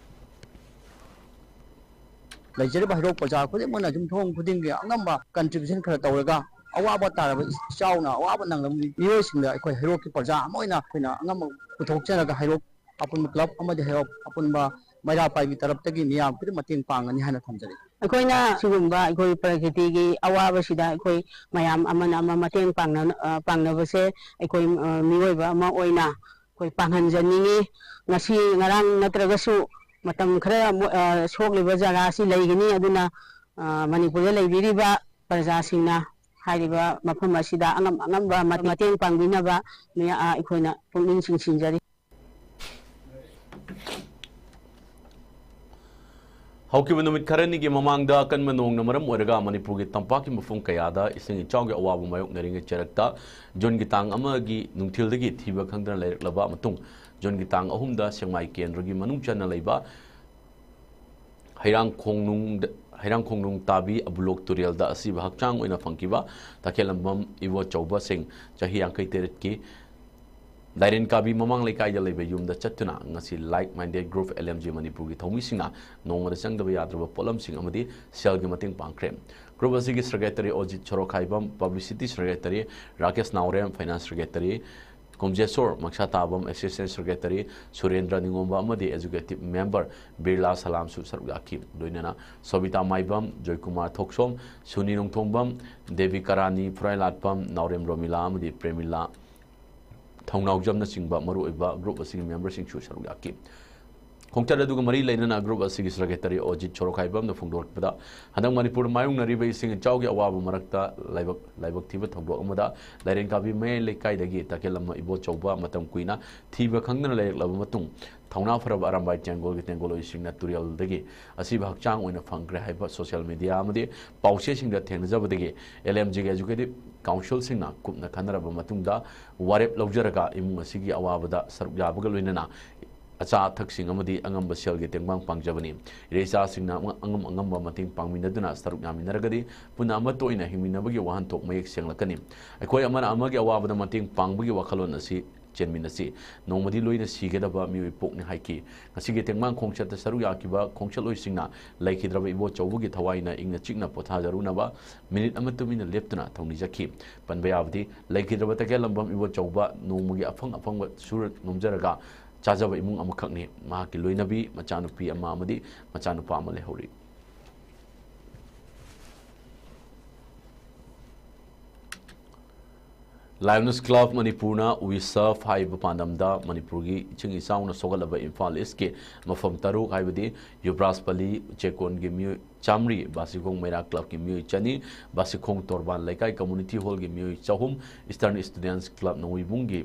ꯂꯩꯖꯔꯤꯕ ꯍꯩꯔꯣꯛ ꯄ꯭ꯔꯖꯥ ꯈꯨꯗꯤꯡꯃꯛꯅ ꯌꯨꯝꯊꯣꯡ ꯈꯨꯗꯤꯡꯒꯤ ꯑꯉꯝꯕ ꯀꯟꯇ꯭ꯔꯤꯕ꯭ꯌꯨꯁꯟ ꯈꯔ ꯇꯧꯔꯒ, ꯑꯋꯥꯕ ꯇꯥꯔꯕ ꯏꯆꯥꯎꯅ ꯑꯋꯥꯕ ꯅꯪꯂꯕ ꯃꯤꯑꯣꯏꯁꯤꯡꯗ ꯑꯩꯈꯣꯏ ꯍꯩꯔꯣꯛꯀꯤ ꯄ꯭ꯔꯖꯥ ꯑꯃ ꯑꯣꯏꯅ ꯑꯩꯈꯣꯏꯅ ꯑꯉꯝꯕ ꯄꯨꯊꯣꯛꯆꯔꯒ, ꯍꯩꯔꯣꯛ ꯑꯄꯨꯟꯕ ꯀ꯭ꯂꯕ ꯑꯃꯗꯤ ꯍꯩꯔꯣꯛ ꯑꯄꯨꯟꯕ ꯃꯩꯔꯥ ꯄꯥꯏꯕꯤ ꯇꯔꯞꯇꯒꯤ ꯃꯤꯌꯥꯝ ꯈꯨꯗꯤꯡ ꯃꯇꯦꯡ ꯄꯥꯡꯒꯅꯤ ꯍꯥꯏꯅ ꯊꯝꯖꯔꯤ꯫ ꯑꯩꯈꯣꯏꯅ ꯁꯤꯒꯨꯝꯕ ꯑꯩꯈꯣꯏ ꯄ꯭ꯔꯀ꯭ꯔꯤꯇꯤꯒꯤ ꯑꯋꯥꯕꯁꯤꯗ ꯑꯩꯈꯣꯏ ꯃꯌꯥꯝ ꯑꯃꯅ ꯑꯃ ꯃꯇꯦꯡ ꯄꯥꯡꯅ-, ꯑ, ꯄꯥꯡꯅꯕꯁꯦ ꯑꯩꯈꯣꯏ, ꯑ, ꯃꯤꯑꯣꯏꯕ ꯑꯃ ꯑꯣꯏꯅ ꯑꯩꯈꯣꯏ ꯄꯥꯡꯍꯟꯖꯅꯤꯡꯉꯤ꯫ ꯉꯁꯤ ꯉꯔꯥꯡ ꯅꯠꯇ꯭ꯔꯒꯁꯨ ꯃꯇꯝ ꯈꯔ ꯃꯣ-, ꯑ, ꯁꯣꯛꯂꯤꯕ ꯖꯒꯥ ꯑꯁꯤ ꯂꯩꯒꯅꯤ꯫ ꯑꯗꯨꯅ, ꯑ, ꯃꯅꯤꯄꯨꯔꯗ ꯂꯩꯕꯤꯔꯤꯕ ꯄ꯭ꯔꯖꯥꯁꯤꯡꯅ ꯍꯥꯏꯔꯤꯕ ꯃꯐꯝ ꯑꯁꯤꯗ ꯑꯉꯝ ꯑꯉꯝꯕ ꯃꯇꯦꯡ ꯄꯥꯡꯕꯤꯅꯕ ꯃꯤꯌꯥ-, ꯑ, ꯑꯩꯈꯣꯏꯅ ꯄꯨꯛꯅꯤꯡ ꯆꯤꯡꯁꯤꯟꯖꯔꯤ꯫ ꯍꯧꯈꯤꯕ ꯅꯨꯃꯤꯠ ꯈꯔꯅꯤꯒꯤ ꯃꯃꯥꯡꯗ ꯑꯀꯟꯕ ꯅꯣꯡꯅ ꯃꯔꯝ ꯑꯣꯏꯔꯒ ꯃꯅꯤꯄꯨꯔꯒꯤ ꯇꯝꯄꯥꯛꯀꯤ ꯃꯐꯝ ꯀꯌꯥꯗ ꯏꯁꯤꯡ ꯏꯆꯥꯎꯒꯤ ꯑꯋꯥꯕ ꯃꯥꯌꯣꯛꯅꯔꯤꯉꯩ ꯆꯔꯛꯇ ꯖꯨꯟꯒꯤ ꯇꯥꯡ ꯑꯃꯒꯤ ꯅꯨꯡꯊꯤꯜꯗꯒꯤ ꯊꯤꯕ ꯈꯪꯗꯅ ꯂꯩꯔꯛꯂꯕ ꯃꯇꯨꯡ, ꯖꯨꯟꯒꯤ ꯇꯥꯡ ꯑꯍꯨꯝꯗ ꯁꯦꯛꯃꯥꯏ ꯀꯦꯟꯗ꯭ꯔꯒꯤ ꯃꯅꯨꯡ ꯆꯟꯅ ꯂꯩꯕ ꯍꯩꯔꯥꯡꯈꯣꯡꯅꯨꯡꯗ-, ꯍꯩꯔꯥꯡꯈꯣꯡꯅꯨꯡ ꯇꯥꯕꯤ ꯑꯕꯨꯂꯣꯛ ꯇꯨꯔꯦꯜꯗ ꯑꯁꯤꯕ ꯍꯛꯆꯥꯡ ꯑꯣꯏꯅ ꯐꯪꯈꯤꯕ ꯇꯈꯦꯜꯂꯝꯕꯝ ꯏꯕꯣꯆꯧꯕ ꯁꯤꯡ, ꯆꯍꯤ ꯌꯥꯡꯈꯩ ꯇꯔꯦꯠꯀꯤ, ꯂꯥꯏꯔꯦꯟ ꯀꯥꯕꯤ ꯃꯃꯥꯡ ꯂꯩꯀꯥꯏꯗ ꯂꯩꯕ ꯌꯨꯝꯗ ꯆꯠꯇꯨꯅ ꯉꯁꯤ Like Minded Group L M G ꯃꯅꯤꯄꯨꯔꯒꯤ ꯊꯧꯃꯤꯁꯤꯡꯅ ꯅꯣꯡꯃꯗ ꯆꯪꯗꯕ ꯌꯥꯗ꯭ꯔꯕ ꯄꯣꯠꯂꯝꯁꯤꯡ ꯑꯃꯗꯤ ꯁꯦꯜꯒꯤ ꯃꯇꯦꯡ ꯄꯥꯡꯈ꯭ꯔꯦ꯫ Group ꯑꯁꯤꯒꯤ Secretary ꯑꯣꯖꯤꯠ ꯁꯣꯔꯣꯈꯥꯏꯕꯝ, Publicity Secretary ꯔꯥꯀꯦꯁ ꯅꯥꯎꯔꯦꯝ, Finance Secretary ꯀꯨꯝꯖꯦꯁꯣꯔ ꯃꯛꯁꯥꯇꯥꯕꯝ, Assistant Secretary ꯁꯨꯔꯦꯟꯗ꯭ꯔ ꯅꯤꯉꯣꯝꯕ ꯑꯃꯗꯤ Executive Member ꯕꯤꯔꯂꯥ ꯁꯂꯥꯝꯁꯨ ꯁꯔꯨꯛ ꯌꯥꯈꯤ꯫ ꯂꯣꯏꯅꯅ ꯁꯣꯕꯤꯇꯥ ꯃꯥꯏꯕꯝ, ꯖꯣꯏꯀꯨꯃꯥꯔ ꯊꯣꯛꯁꯣꯝ, ꯁꯨꯅꯤ ꯅꯣꯡꯊꯣꯡꯕꯝ, ꯗꯦꯕꯤ ꯀꯔꯥꯅꯤ, ꯐꯨꯔꯥꯏꯂꯥꯠꯄꯝ, ꯅꯥꯎꯔꯦꯝ ꯔꯣꯃꯤꯂꯥ ꯑꯃꯗꯤ ꯄ꯭ꯔꯦꯃꯤꯂꯥ ꯊꯧꯅꯥꯎꯖꯝꯅꯆꯤꯡꯕ ꯃꯔꯨꯑꯣꯏꯕ group ꯑꯁꯤꯒꯤ memberꯁꯤꯡꯁꯨ ꯁꯔꯨꯛ ꯌꯥꯈꯤ꯫ ꯈꯣꯡꯆꯠ ꯑꯗꯨꯒ ꯃꯔꯤ ꯂꯩꯅꯅ group ꯑꯁꯤꯒꯤ Secretary ꯑꯣꯖꯤꯠ ꯁꯣꯔꯣꯈꯥꯏꯕꯝꯅ ꯐꯣꯡꯗꯣꯔꯛꯄꯗ, ꯍꯟꯗꯛ ꯃꯅꯤꯄꯨꯔꯗ ꯃꯥꯌꯣꯛꯅꯔꯤꯕ ꯏꯁꯤꯡ ꯏꯆꯥꯎꯒꯤ ꯑꯋꯥꯕ ꯃꯔꯛꯇ ꯂꯥꯏꯕꯛ, ꯂꯥꯏꯕꯛ ꯊꯤꯕ ꯊꯧꯗꯣꯛ ꯑꯃꯗ ꯂꯥꯏꯔꯦꯟ ꯀꯥꯕꯤ ꯃꯌꯥꯏ ꯂꯩꯀꯥꯏꯗꯒꯤ ꯇꯈꯦꯜꯂꯝꯕ ꯏꯕꯣꯆꯧꯕ ꯃꯇꯝ ꯀꯨꯏꯅ ꯊꯤꯕ ꯈꯪꯗꯅ ꯂꯩꯔꯛꯂꯕ ꯃꯇꯨꯡ, ꯊꯧꯅꯥ ꯐꯔꯕ ꯑꯔꯥꯝꯕꯥꯏ ꯇꯦꯡꯒꯣꯜꯒꯤ ꯇꯦꯡꯒꯣꯜꯂꯣꯏꯁꯤꯡꯅ ꯇꯨꯔꯦꯜꯗꯒꯤ ꯑꯁꯤꯕ ꯍꯛꯆꯥꯡ ꯑꯣꯏꯅ ꯐꯪꯈ꯭ꯔꯦ ꯍꯥꯏꯕ social media ꯑꯃꯗꯤ ꯄꯥꯎꯆꯦꯁꯤꯡꯗ ꯊꯦꯡꯅꯖꯕꯗꯒꯤ L M G Executive Councilꯁꯤꯡꯅ ꯀꯨꯞꯅ ꯈꯟꯅꯔꯕ ꯃꯇꯨꯡꯗ ꯋꯥꯔꯦꯞ ꯂꯧꯖꯔꯒ ꯏꯃꯨꯡ ꯑꯁꯤꯒꯤ ꯑꯋꯥꯕꯗ ꯁꯔꯨꯛ ꯌꯥꯕꯒ ꯂꯣꯏꯅꯅ ꯑꯆꯥ ꯑꯊꯛꯁꯤꯡ ꯑꯃꯗꯤ ꯑꯉꯝꯕ ꯁꯦꯜꯒꯤ ꯇꯦꯡꯕꯥꯡ ꯄꯥꯡꯖꯕꯅꯤ꯫ ꯏꯔꯩꯆꯥꯁꯤꯡꯅ ꯑꯉꯝ ꯑꯉꯝꯕ ꯃꯇꯦꯡ ꯄꯥꯡꯃꯤꯟꯅꯗꯨꯅ ꯁꯔꯨꯛ ꯌꯥꯃꯤꯟꯅꯔꯒꯗꯤ ꯄꯨꯟꯅ ꯑꯃꯠꯇ ꯑꯣꯏꯅ ꯍꯤꯡꯃꯤꯟꯅꯕꯒꯤ ꯋꯥꯍꯟꯊꯣꯛ ꯃꯌꯦꯛ ꯁꯦꯡꯂꯛꯀꯅꯤ꯫ ꯑꯩꯈꯣꯏ ꯑꯃꯅ ꯑꯃꯒꯤ ꯑꯋꯥꯕꯗ ꯃꯇꯦꯡ ꯄꯥꯡꯕꯒꯤ ꯋꯥꯈꯜꯂꯣꯟ ꯑꯁꯤ ꯆꯦꯟꯃꯤꯟꯅꯁꯤ꯫ ꯅꯣꯡꯃꯗꯤ ꯂꯣꯏꯅ ꯁꯤꯒꯗꯕ ꯃꯤꯑꯣꯏ ꯄꯣꯛꯅꯤ ꯍꯥꯏꯈꯤ꯫ ꯉꯁꯤꯒꯤ ꯇꯦꯡꯕꯥꯡ ꯈꯣꯡꯆꯠꯇ ꯁꯔꯨꯛ ꯌꯥꯈꯤꯕ ꯈꯣꯡꯆꯠꯂꯣꯏꯁꯤꯡꯅ ꯂꯩꯈꯤꯗ꯭ꯔꯕ ꯏꯕꯣꯆꯧꯕꯒꯤ ꯊꯋꯥꯏꯅ ꯏꯪꯅ ꯆꯤꯛꯅ ꯄꯣꯊꯥꯖꯔꯨꯅꯕ ꯃꯤꯅꯤꯠ ꯑꯃ ꯇꯨꯃꯤꯟꯅ ꯂꯦꯞꯇꯨꯅ ꯊꯧꯅꯤꯖꯈꯤ꯫ ꯄꯟꯕ ꯌꯥꯕꯗꯤ ꯂꯩꯈꯤꯗ꯭ꯔꯕ ꯇꯈꯦꯜꯂꯝꯕꯝ ꯏꯕꯣꯆꯧꯕ ꯅꯣꯡꯃꯒꯤ ꯑꯐꯪ ꯑꯐꯪꯕ ꯁꯨꯔ ꯅꯣꯝꯖꯔꯒ ꯆꯥꯖꯕ ꯏꯃꯨꯡ ꯑꯃꯈꯛꯅꯤ꯫ ꯃꯍꯥꯛꯀꯤ ꯂꯣꯏꯅꯕꯤ ꯃꯆꯥꯅꯨꯄꯤ ꯑꯃ ꯑꯃꯗꯤ ꯃꯆꯥꯅꯨꯄꯥ ꯑꯃ ꯂꯩꯍꯧꯔꯤ꯫ Lions Club ꯃꯅꯤꯄꯨꯔꯅ We Serve ꯍꯥꯏꯕ ꯄꯥꯟꯗꯝꯗ ꯃꯅꯤꯄꯨꯔꯒꯤ ꯏꯁꯤꯡ ꯏꯆꯥꯎꯅ ꯁꯣꯛꯍꯜꯂꯕ ꯏꯝꯐꯥꯜ ꯏꯁꯀꯤ ꯃꯐꯝ ꯇꯔꯨꯛ, ꯍꯥꯏꯕꯗꯤ ꯌꯨꯕ꯭ꯔꯥꯖꯄꯂꯤ, ꯆꯦꯛꯀꯣꯟꯒꯤ ꯃꯤꯑꯣꯏ ꯆꯥꯝꯃꯔꯤ, ꯕꯥꯁꯤꯈꯣꯡ ꯃꯩꯔꯥ ꯀ꯭ꯂꯕꯀꯤ ꯃꯤꯑꯣꯏ ꯆꯅꯤ, ꯕꯥꯁꯤꯈꯣꯡ ꯇꯣꯔꯕꯥꯟ ꯂꯩꯀꯥꯏ ꯀꯝꯃꯨꯅꯤꯇꯤ ꯍꯣꯜꯒꯤ ꯃꯤꯑꯣꯏ ꯆꯍꯨꯝ, ꯏꯁꯇꯔꯟ ꯏꯁꯇꯨꯗꯦꯟꯠꯁ ꯀ꯭ꯂꯕ ꯅꯣꯡꯃꯩꯕꯨꯡꯒꯤ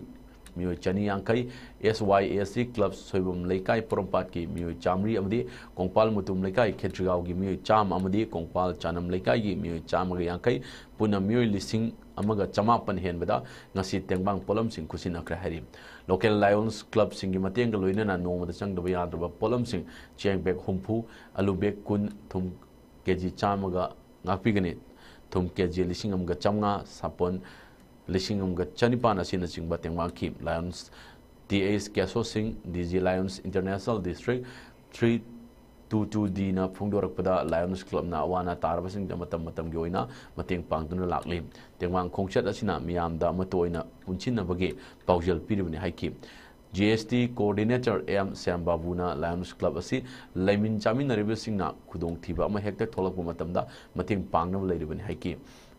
ꯃꯤꯑꯣꯏ ꯆꯅꯤ ꯌꯥꯡꯈꯩ, ꯑꯦꯁ ꯋꯥꯏ ꯑꯦꯁ ꯁꯤ ꯀ꯭ꯂꯕ ꯁꯣꯏꯕꯝ ꯂꯩꯀꯥꯏ ꯄꯣꯔꯣꯝꯄꯥꯠꯀꯤ ꯃꯤꯑꯣꯏ ꯆꯥꯝꯃꯔꯤ ꯑꯃꯗꯤ ꯀꯣꯡꯄꯥꯜ ꯃꯨꯇꯨꯝ ꯂꯩꯀꯥꯏ ꯈꯦꯇ꯭ꯔꯤꯒꯥꯎꯒꯤ ꯃꯤꯑꯣꯏ ꯆꯥꯝꯃ ꯑꯃꯗꯤ ꯀꯣꯡꯄꯥꯜ ꯆꯥꯅꯝ ꯂꯩꯀꯥꯏꯒꯤ ꯃꯤꯑꯣꯏ ꯆꯥꯝꯃꯒ ꯌꯥꯡꯈꯩ, ꯄꯨꯟꯅ ꯃꯤꯑꯣꯏ ꯂꯤꯁꯤꯡ ꯑꯃꯒ ꯆꯃꯥꯄꯟ ꯍꯦꯟꯕꯗ ꯉꯁꯤ ꯇꯦꯡꯕꯥꯡ ꯄꯣꯠꯂꯝꯁꯤꯡ ꯈꯨꯠꯁꯤꯟꯅꯈ꯭ꯔꯦ ꯍꯥꯏꯔꯤ꯫ ꯂꯣꯀꯦꯜ ꯂꯥꯏꯑꯣꯟꯁ ꯀ꯭ꯂꯕꯁꯤꯡꯒꯤ ꯃꯇꯦꯡꯒ ꯂꯣꯏꯅꯅ ꯅꯣꯡꯃꯗ ꯆꯪꯗꯕ ꯌꯥꯗ꯭ꯔꯕ ꯄꯣꯠꯂꯝꯁꯤꯡ ꯆꯦꯡ ꯕꯦꯒ ꯍꯨꯝꯐꯨ, ꯑꯂꯨ ꯕꯦꯒ ꯀꯨꯟ, ꯊꯨꯝ ꯀꯦ ꯖꯤ ꯆꯥꯝꯃꯒ ꯉꯥꯛꯄꯤꯒꯅꯤ꯫ ꯊꯨꯝ ꯀꯦ ꯖꯤ ꯂꯤꯁꯤꯡ ꯑꯃꯒ ꯆꯥꯝꯃꯉꯥ, ꯁꯥꯄꯣꯟ ꯂꯤꯁꯤꯡ ꯑꯃꯒ ꯆꯅꯤꯄꯥꯟ ꯑꯁꯤꯅꯆꯤꯡꯕ ꯇꯦꯡꯕꯥꯡꯈꯤ꯫ ꯂꯥꯏꯑꯣꯟꯁ T H Kesho Singh, D G lions international district three two two ꯗꯤꯅ ꯐꯣꯡꯗꯣꯔꯛꯄꯗ, ꯂꯥꯏꯑꯣꯟꯁ ꯀ꯭ꯂꯕꯅ ꯑꯋꯥ ꯑꯅꯥ ꯇꯥꯔꯕꯁꯤꯡꯗ ꯃꯇꯝ ꯃꯇꯝꯒꯤ ꯑꯣꯏꯅ ꯃꯇꯦꯡ ꯄꯥꯡꯗꯨꯅ ꯂꯥꯛꯂꯤ꯫ ꯇꯦꯡꯕꯥꯡ ꯈꯣꯡꯆꯠ ꯑꯁꯤꯅ ꯃꯤꯌꯥꯝꯗ ꯑꯃꯠꯇ ꯑꯣꯏꯅ ꯄꯨꯟꯁꯤꯟꯅꯕꯒꯤ ꯄꯥꯎꯖꯦꯜ ꯄꯤꯔꯤꯕꯅꯤ ꯍꯥꯏꯈꯤ꯫ G S T coordinator M Shyam ꯕꯥꯕꯨꯅ ꯂꯥꯏꯑꯣꯟꯁ ꯀ꯭ꯂꯕ ꯑꯁꯤ ꯂꯩꯃꯤꯟ ꯆꯥꯃꯤꯟꯅꯔꯤꯕꯁꯤꯡꯅ ꯈꯨꯗꯣꯡꯊꯤꯕ ꯑꯃ ꯍꯦꯛꯇ ꯊꯣꯛꯂꯛꯄ ꯃꯇꯝꯗ ꯃꯇꯦꯡ ꯄꯥꯡꯅꯕ ꯂꯩꯔꯤꯕꯅꯤ ꯍꯥꯏꯈꯤ꯫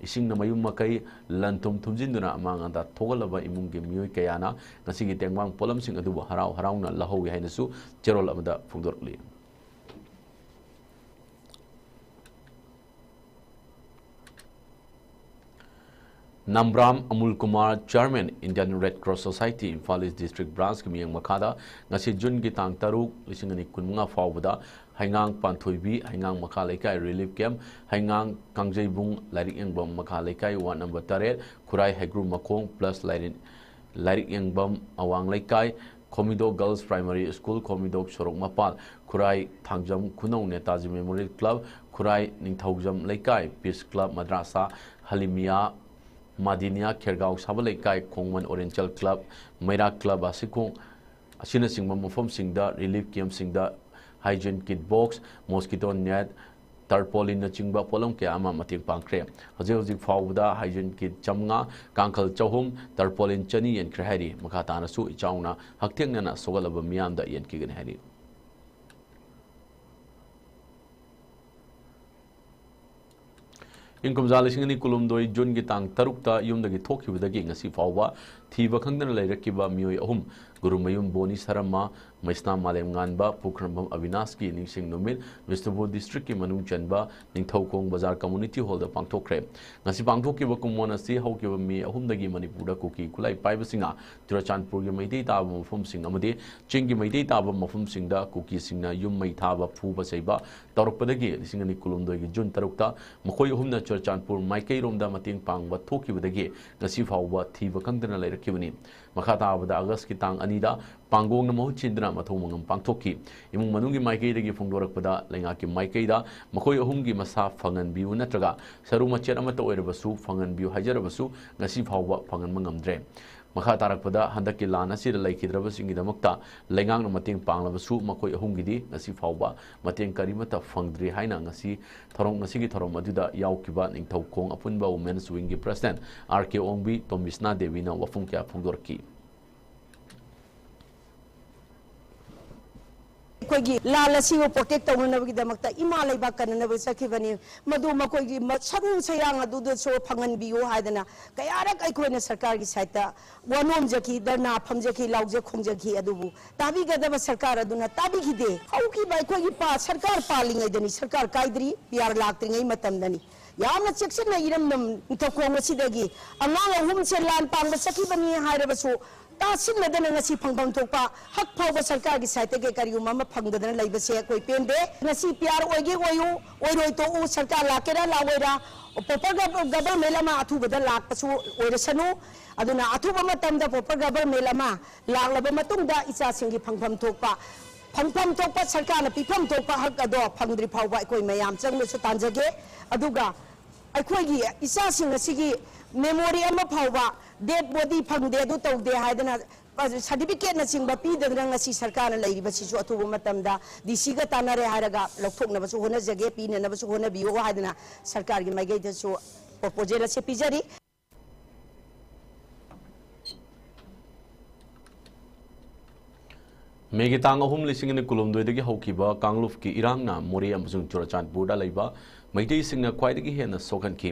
ꯏꯁꯤꯡꯅ ꯃꯌꯨꯝ ꯃꯀꯩ ꯂꯟ ꯊꯨꯝ ꯊꯨꯝꯖꯤꯟꯗꯨꯅ ꯑꯃꯥꯡ ꯑꯇꯥ ꯊꯣꯛꯍꯜꯂꯕ ꯏꯃꯨꯡꯒꯤ ꯃꯤꯑꯣꯏ ꯀꯌꯥꯅ ꯉꯁꯤꯒꯤ ꯇꯦꯡꯕꯥꯡ ꯄꯣꯠꯂꯝꯁꯤꯡ ꯑꯗꯨꯕꯨ ꯍꯔꯥꯎ ꯍꯔꯥꯎꯅ ꯂꯧꯍꯧꯏ ꯍꯥꯏꯅꯁꯨ ꯆꯦꯔꯣꯜ ꯑꯃꯗ ꯐꯣꯡꯗꯣꯔꯛꯂꯤ꯫ Nambram Amul Kumar, chairman, Indian red cross society, Imphal east district ꯕ꯭ꯔꯥꯟꯁꯀꯤ ꯃꯤꯠꯌꯦꯡ ꯃꯈꯥꯗ ꯉꯁꯤ ꯖꯨꯟꯒꯤ ꯇꯥꯡ ꯇꯔꯨꯛ, ꯂꯤꯁꯤꯡ ꯑꯅꯤ ꯀꯨꯟꯃꯉꯥ ꯐꯥꯎꯕꯗ ꯍꯩꯉꯥꯡ ꯄꯥꯟꯊꯣꯏꯕꯤ, ꯍꯩꯉꯥꯡ ꯃꯈꯥ ꯂꯩꯀꯥꯏ ꯔꯤꯂꯤꯐ ꯀꯦꯝꯞ, ꯍꯩꯉꯥꯡ ꯀꯥꯡꯖꯩꯕꯨꯡ ꯂꯥꯏꯔꯤꯛ ꯌꯦꯡꯐꯝ ꯃꯈꯥ ꯂꯩꯀꯥꯏ ꯋꯥꯔꯗ ꯅꯝꯕꯔ ꯇꯔꯦꯠ, ꯈꯨꯔꯥꯏ ꯍꯩꯒ꯭ꯔꯨ ꯃꯈꯣꯡ ꯄ꯭ꯂꯁ ꯂꯥꯏꯔꯤꯛ ꯂꯥꯏꯔꯤꯛ ꯌꯦꯡꯐꯝ ꯑꯋꯥꯡ ꯂꯩꯀꯥꯏ, ꯈꯣꯃꯤꯗꯣꯛ ꯒꯔꯜꯁ ꯄ꯭ꯔꯥꯏꯃꯥꯔꯤ ꯁ꯭ꯀꯨꯜ, ꯈꯣꯃꯤꯗꯣꯛ ꯁꯣꯔꯣꯛ ꯃꯄꯥꯜ, ꯈꯨꯔꯥꯏ ꯊꯥꯡꯖꯝ ꯈꯨꯅꯧ ꯅꯦꯇꯥꯖꯤ ꯃꯦꯃꯣꯔꯤꯌꯦꯜ ꯀ꯭ꯂꯕ, ꯈꯨꯔꯥꯏ ꯅꯤꯡꯊꯧꯖꯝ ꯂꯩꯀꯥꯏ, ꯄꯤꯁ ꯀ꯭ꯂꯕ, ꯃꯗ꯭ꯔꯥꯁꯥ ꯍꯂꯤꯃꯤꯌꯥ, ꯃꯥꯗꯤꯅꯤꯌꯥ ꯈꯦꯔꯒꯥꯎ ꯁꯥꯕ ꯂꯩꯀꯥꯏ, ꯈꯣꯡꯃꯟ ꯑꯣꯔꯤꯌꯦꯟꯇꯦꯜ ꯀ꯭ꯂꯕ, ꯃꯩꯔꯥ ꯀ꯭ꯂꯕ, ꯑꯁꯤꯈꯣꯡ ꯑꯁꯤꯅꯆꯤꯡꯕ ꯃꯐꯝꯁꯤꯡꯗ ꯔꯤꯂꯤꯐ ꯀꯦꯝꯞꯁꯤꯡꯗ ꯍꯥꯏꯖꯤꯟ ꯀꯤꯠ ꯕꯣꯛꯁ, ꯃꯣꯁꯀꯤꯇꯣ ꯅꯦꯠ, ꯇꯔꯄꯣꯂꯤꯟꯅꯆꯤꯡꯕ ꯄꯣꯠꯂꯝ ꯀꯌꯥ ꯑꯃ ꯃꯇꯦꯡ ꯄꯥꯡꯈ꯭ꯔꯦ꯫ ꯍꯧꯖꯤꯛ ꯍꯧꯖꯤꯛ ꯐꯥꯎꯕꯗ ꯍꯥꯏꯖꯤꯟ ꯀꯤꯠ ꯆꯥꯝꯃꯉꯥ, ꯀꯥꯡꯈꯜ ꯆꯍꯨꯝ, ꯇꯔꯄꯣꯂꯤꯟ ꯆꯅꯤ ꯌꯦꯟꯈ꯭ꯔꯦ ꯍꯥꯏꯔꯤ꯫ ꯃꯈꯥ ꯇꯥꯅꯁꯨ ꯏꯆꯥꯎꯅ ꯍꯛꯊꯦꯡꯅꯅ ꯁꯣꯛꯍꯜꯂꯕ ꯃꯤꯌꯥꯝꯗ ꯌꯦꯟꯈꯤꯒꯅꯤ ꯍꯥꯏꯔꯤ꯫ ꯏꯪ ꯀꯨꯝꯖꯥ ꯂꯤꯁꯤꯡ ꯑꯅꯤ ꯀꯨꯟꯍꯨꯝꯗꯣꯏ ꯖꯨꯟꯒꯤ ꯇꯥꯡ ꯇꯔꯨꯛꯇ ꯌꯨꯝꯗꯒꯤ ꯊꯣꯛꯈꯤꯕꯗꯒꯤ ꯉꯁꯤ ꯐꯥꯎꯕ ꯊꯤꯕ ꯈꯪꯗꯅ ꯂꯩꯔꯛꯈꯤꯕ ꯃꯤꯑꯣꯏ ꯑꯍꯨꯝ, ꯒꯨꯔꯨꯃꯌꯨꯝ ꯕꯣꯅꯤ ꯁꯔꯃ, ꯃꯩꯁꯅꯥꯝ ꯃꯥꯂꯦꯝꯉꯥꯟꯕ, ꯄꯨꯈ꯭ꯔꯝꯕꯝ ꯑꯕꯤꯅꯥꯁꯀꯤ ꯅꯤꯡꯁꯤꯡ ꯅꯨꯃꯤꯠ ꯕꯤꯁꯅꯨꯄꯨꯔ ꯗꯤꯁꯇ꯭ꯔꯤꯛꯀꯤ ꯃꯅꯨꯡ ꯆꯟꯕ ꯅꯤꯡꯊꯧꯈꯣꯡ ꯕꯖꯥꯔ ꯀꯝꯃ꯭ꯌꯨꯅꯤꯇꯤ ꯍꯣꯜꯗ ꯄꯥꯡꯊꯣꯛꯈ꯭ꯔꯦ꯫ ꯉꯁꯤ ꯄꯥꯡꯊꯣꯛꯈꯤꯕ ꯀꯨꯝꯑꯣꯟ ꯑꯁꯤ ꯍꯧꯈꯤꯕ ꯃꯦ ꯑꯍꯨꯝꯗꯒꯤ ꯃꯅꯤꯄꯨꯔꯗ ꯀꯨꯀꯤ ꯈꯨꯠꯂꯥꯏ ꯄꯥꯏꯕꯁꯤꯡꯅ ꯆꯨꯔꯆꯥꯟꯄꯨꯔꯒꯤ ꯃꯩꯇꯩ ꯇꯥꯕ ꯃꯐꯝꯁꯤꯡ ꯑꯃꯗꯤ ꯆꯤꯡꯒꯤ ꯃꯩꯇꯩ ꯇꯥꯕ ꯃꯐꯝꯁꯤꯡꯗ ꯀꯨꯀꯤꯁꯤꯡꯅ ꯌꯨꯝ ꯃꯩ ꯊꯥꯕ, ꯐꯨꯕ ꯆꯩꯕ ꯇꯧꯔꯛꯄꯗꯒꯤ ꯂꯤꯁꯤꯡ ꯑꯅꯤ ꯀꯨꯟꯍꯨꯝꯗꯣꯏꯒꯤ ꯖꯨꯟ ꯇꯔꯨꯛꯇ ꯃꯈꯣꯏ ꯑꯍꯨꯝꯅ ꯆꯨꯔꯆꯥꯟꯄꯨꯔ ꯃꯥꯏꯀꯩꯔꯣꯝꯗ ꯃꯇꯦꯡ ꯄꯥꯡꯕ ꯊꯣꯛꯈꯤꯕꯗꯒꯤ ꯉꯁꯤ ꯐꯥꯎꯕ ꯊꯤꯕ ꯈꯪꯗꯅ ꯂꯩꯔꯛꯈꯤꯕꯅꯤ꯫ ꯃꯈꯥ ꯇꯥꯕꯗ ꯑꯥꯒꯁꯀꯤ ꯇꯥꯡ ꯑꯅꯤꯗ ꯄꯥꯡꯒꯣꯡꯅ ꯃꯍꯨꯠ ꯁꯤꯟꯗꯨꯅ ꯃꯊꯧ ꯃꯉꯝ ꯄꯥꯡꯊꯣꯛꯈꯤ꯫ ꯏꯃꯨꯡ ꯃꯅꯨꯡꯒꯤ ꯃꯥꯏꯀꯩꯗꯒꯤ ꯐꯣꯡꯗꯣꯔꯛꯄꯗ, ꯂꯩꯉꯥꯛꯀꯤ ꯃꯥꯏꯀꯩꯗ ꯃꯈꯣꯏ ꯑꯍꯨꯝꯒꯤ ꯃꯁꯥ ꯐꯪꯍꯟꯕꯤꯌꯨ ꯅꯠꯇ꯭ꯔꯒ ꯁꯔꯨ ꯃꯆꯦꯠ ꯑꯃꯠꯇ ꯑꯣꯏꯔꯕꯁꯨ ꯐꯪꯍꯟꯕꯤꯌꯨ ꯍꯥꯏꯖꯔꯕꯁꯨ ꯉꯁꯤ ꯐꯥꯎꯕ ꯐꯪꯍꯟꯕ ꯉꯝꯗ꯭ꯔꯦ꯫ ꯃꯈꯥ ꯇꯥꯔꯛꯄꯗ, ꯍꯟꯗꯛꯀꯤ ꯂꯥꯟ ꯑꯁꯤꯗ ꯂꯩꯈꯤꯗ꯭ꯔꯕꯁꯤꯡꯒꯤꯗꯃꯛꯇ ꯂꯩꯉꯥꯛꯅ ꯃꯇꯦꯡ ꯄꯥꯡꯂꯕꯁꯨ ꯃꯈꯣꯏ ꯑꯍꯨꯝꯒꯤꯗꯤ ꯉꯁꯤ ꯐꯥꯎꯕ ꯃꯇꯦꯡ ꯀꯔꯤꯃꯠꯇ ꯐꯪꯗ꯭ꯔꯤ ꯍꯥꯏꯅ ꯉꯁꯤ ꯊꯧꯔꯝ, ꯉꯁꯤꯒꯤ ꯊꯧꯔꯝ ꯑꯗꯨꯗ ꯌꯥꯎꯈꯤꯕ ꯅꯤꯡꯊꯧꯈꯣꯡ ꯑꯄꯨꯟꯕ ꯋꯨꯃꯦꯟꯁ ꯋꯤꯡꯒꯤ ꯄ꯭ꯔꯁꯤꯗꯦꯟꯠ ꯑꯥꯔ ꯀꯦ ꯑꯣꯡꯕꯤ ꯇꯣꯝꯕꯤꯁꯅꯥ ꯗꯦꯕꯤꯅ ꯋꯥꯐꯝ ꯀꯌꯥ ꯐꯣꯡꯗꯣꯔꯛꯈꯤ꯫ ꯑꯩꯈꯣꯏꯒꯤ ꯂꯥꯟ ꯑꯁꯤꯕꯨ ꯄ꯭ꯔꯣꯇꯦꯛ ꯇꯧꯅꯅꯕꯒꯤꯗꯃꯛꯇ ꯏꯃꯥ ꯂꯩꯕꯥꯛ ꯀꯟꯅꯅꯕ ꯆꯠꯈꯤꯕꯅꯤ꯫ ꯃꯗꯨ ꯃꯈꯣꯏꯒꯤ ꯃ-, ꯁꯔꯨ ꯁꯌꯥꯡ ꯑꯗꯨꯗꯁꯨ ꯐꯪꯍꯟꯕꯤꯌꯨ ꯍꯥꯏꯗꯅ ꯀꯌꯥꯔꯛ ꯑꯩꯈꯣꯏꯅ ꯁꯔꯀꯥꯔꯒꯤ ꯁꯥꯏꯠꯇ ꯋꯥ ꯅꯣꯝꯖꯈꯤ, ꯙꯔꯅꯥ ꯐꯝꯖꯈꯤ, ꯂꯥꯎꯖ ꯈꯣꯡꯖꯈꯤ, ꯑꯗꯨꯕꯨ ꯇꯥꯕꯤꯒꯗꯕ ꯁꯔꯀꯥꯔ ꯑꯗꯨꯅ ꯇꯥꯕꯤꯈꯤꯗꯦ꯫ ꯍꯧꯈꯤꯕ ꯑꯩꯈꯣꯏꯒꯤ ꯄꯥ-, ꯁꯔꯀꯥꯔ ꯄꯥꯜꯂꯤꯉꯩꯗꯅꯤ, ꯁꯔꯀꯥꯔ ꯀꯥꯏꯗ꯭ꯔꯤ, ꯄꯤ ꯑꯥꯔ ꯂꯥꯛꯇ꯭ꯔꯤꯉꯩ ꯃꯇꯝꯗꯅꯤ꯫ ꯌꯥꯝꯅ ꯆꯦꯛꯁꯤꯟꯅ ꯏꯔꯝꯗꯝ ꯅꯤꯡꯊꯧꯈꯣꯡ ꯑꯁꯤꯗꯒꯤ ꯑꯉꯥꯡ ꯑꯍꯨꯝꯁꯦ ꯂꯥꯟ ꯄꯥꯡꯕ ꯆꯠꯈꯤꯕꯅꯤ ꯍꯥꯏꯔꯕꯁꯨ, ꯇꯥꯁꯤꯟꯅꯗꯅ ꯉꯁꯤ ꯐꯪꯐꯝ ꯊꯣꯛꯄ ꯍꯛ ꯐꯥꯎꯕ ꯁꯔꯀꯥꯔꯒꯤ ꯁꯥꯏꯠꯇꯒꯤ ꯀꯔꯤꯒꯨꯝꯕ ꯑꯃ ꯐꯪꯗꯗꯅ ꯂꯩꯕꯁꯦ ꯑꯩꯈꯣꯏ ꯄꯦꯟꯗꯦ꯫ ꯉꯁꯤ ꯄꯤ ꯑꯥꯔ ꯑꯣꯏꯒꯦ ꯑꯣꯏꯌꯨ, ꯑꯣꯏꯔꯣꯏ ꯇꯣꯛꯎ, ꯁꯔꯀꯥꯔ ꯂꯥꯛꯀꯦꯔꯥ ꯂꯥꯛꯑꯣꯏꯔꯥ, ꯄ꯭ꯔꯣꯄꯔ ꯒꯚ-, ꯒꯚꯔꯟꯃꯦꯟꯠ ꯑꯃ ꯑꯊꯨꯕꯗ ꯂꯥꯛꯄꯁꯨ ꯑꯣꯏꯔꯁꯅꯨ꯫ ꯑꯗꯨꯅ ꯑꯊꯨꯕ ꯃꯇꯝꯗ ꯄ꯭ꯔꯣꯄꯔ ꯒꯚꯔꯟꯃꯦꯟꯠ ꯑꯃ ꯂꯥꯛꯂꯕ ꯃꯇꯨꯡꯗ ꯏꯆꯥꯁꯤꯡꯒꯤ ꯐꯪꯐꯝ ꯊꯣꯛꯄ, ꯐꯪꯐꯝ ꯊꯣꯛꯄ ꯁꯔꯀꯥꯔꯅ ꯄꯤꯐꯝ ꯊꯣꯛꯄ ꯍꯛ ꯑꯗꯣ ꯐꯪꯗ꯭ꯔꯤ ꯐꯥꯎꯕ ꯑꯩꯈꯣꯏ ꯃꯌꯥꯝ ꯆꯪꯅꯁꯨ ꯇꯥꯟꯖꯒꯦ꯫ ꯑꯗꯨꯒ ꯑꯩꯈꯣꯏꯒꯤ ꯏꯆꯥꯁꯤꯡ ꯑꯁꯤꯒꯤ ꯃꯦꯃꯣꯔꯤ ꯑꯃ ꯐꯥꯎꯕ, ꯗꯦꯗ ꯕꯣꯗꯤ ꯐꯪꯗꯦ, ꯑꯗꯨ ꯇꯧꯗꯦ ꯍꯥꯏꯗꯅ, ꯁꯥꯔꯇꯤꯐꯤꯀꯦꯠꯅꯆꯤꯡꯕ ꯄꯤꯗꯗꯅ ꯉꯁꯤ ꯁꯔꯀꯥꯔꯅ ꯂꯩꯔꯤꯕꯁꯤꯁꯨ ꯑꯊꯨꯕ ꯃꯇꯝꯗ ꯗꯤ ꯁꯤꯒ ꯇꯥꯟꯅꯔꯦ ꯍꯥꯏꯔꯒ ꯂꯧꯊꯣꯛꯅꯕꯁꯨ ꯍꯣꯠꯅꯖꯒꯦ, ꯄꯤꯅꯅꯕꯁꯨ ꯍꯣꯠꯅꯕꯤꯌꯨ ꯍꯥꯏꯗꯅ ꯁꯔꯀꯥꯔꯒꯤ ꯃꯥꯏꯀꯩꯗꯁꯨ ꯄ꯭ꯔꯣꯄꯣꯖꯦꯜ ꯑꯁꯦ ꯄꯤꯖꯔꯤ꯫ ꯃꯦꯒꯤ ꯇꯥꯡ ꯑꯍꯨꯝ, ꯂꯤꯁꯤꯡ ꯑꯅꯤ ꯀꯨꯟꯍꯨꯝꯗꯣꯏꯗꯒꯤ ꯍꯧꯈꯤꯕ ꯀꯥꯡꯂꯨꯞꯀꯤ ꯏꯔꯥꯡꯅ ꯃꯣꯔꯦ ꯑꯃꯁꯨꯡ ꯆꯨꯔꯆꯥꯟꯄꯨꯔꯗ ꯂꯩꯕ ꯃꯩꯇꯩꯁꯤꯡꯅ ꯈ꯭ꯋꯥꯏꯗꯒꯤ ꯍꯦꯟꯅ ꯁꯣꯛꯍꯟꯈꯤ꯫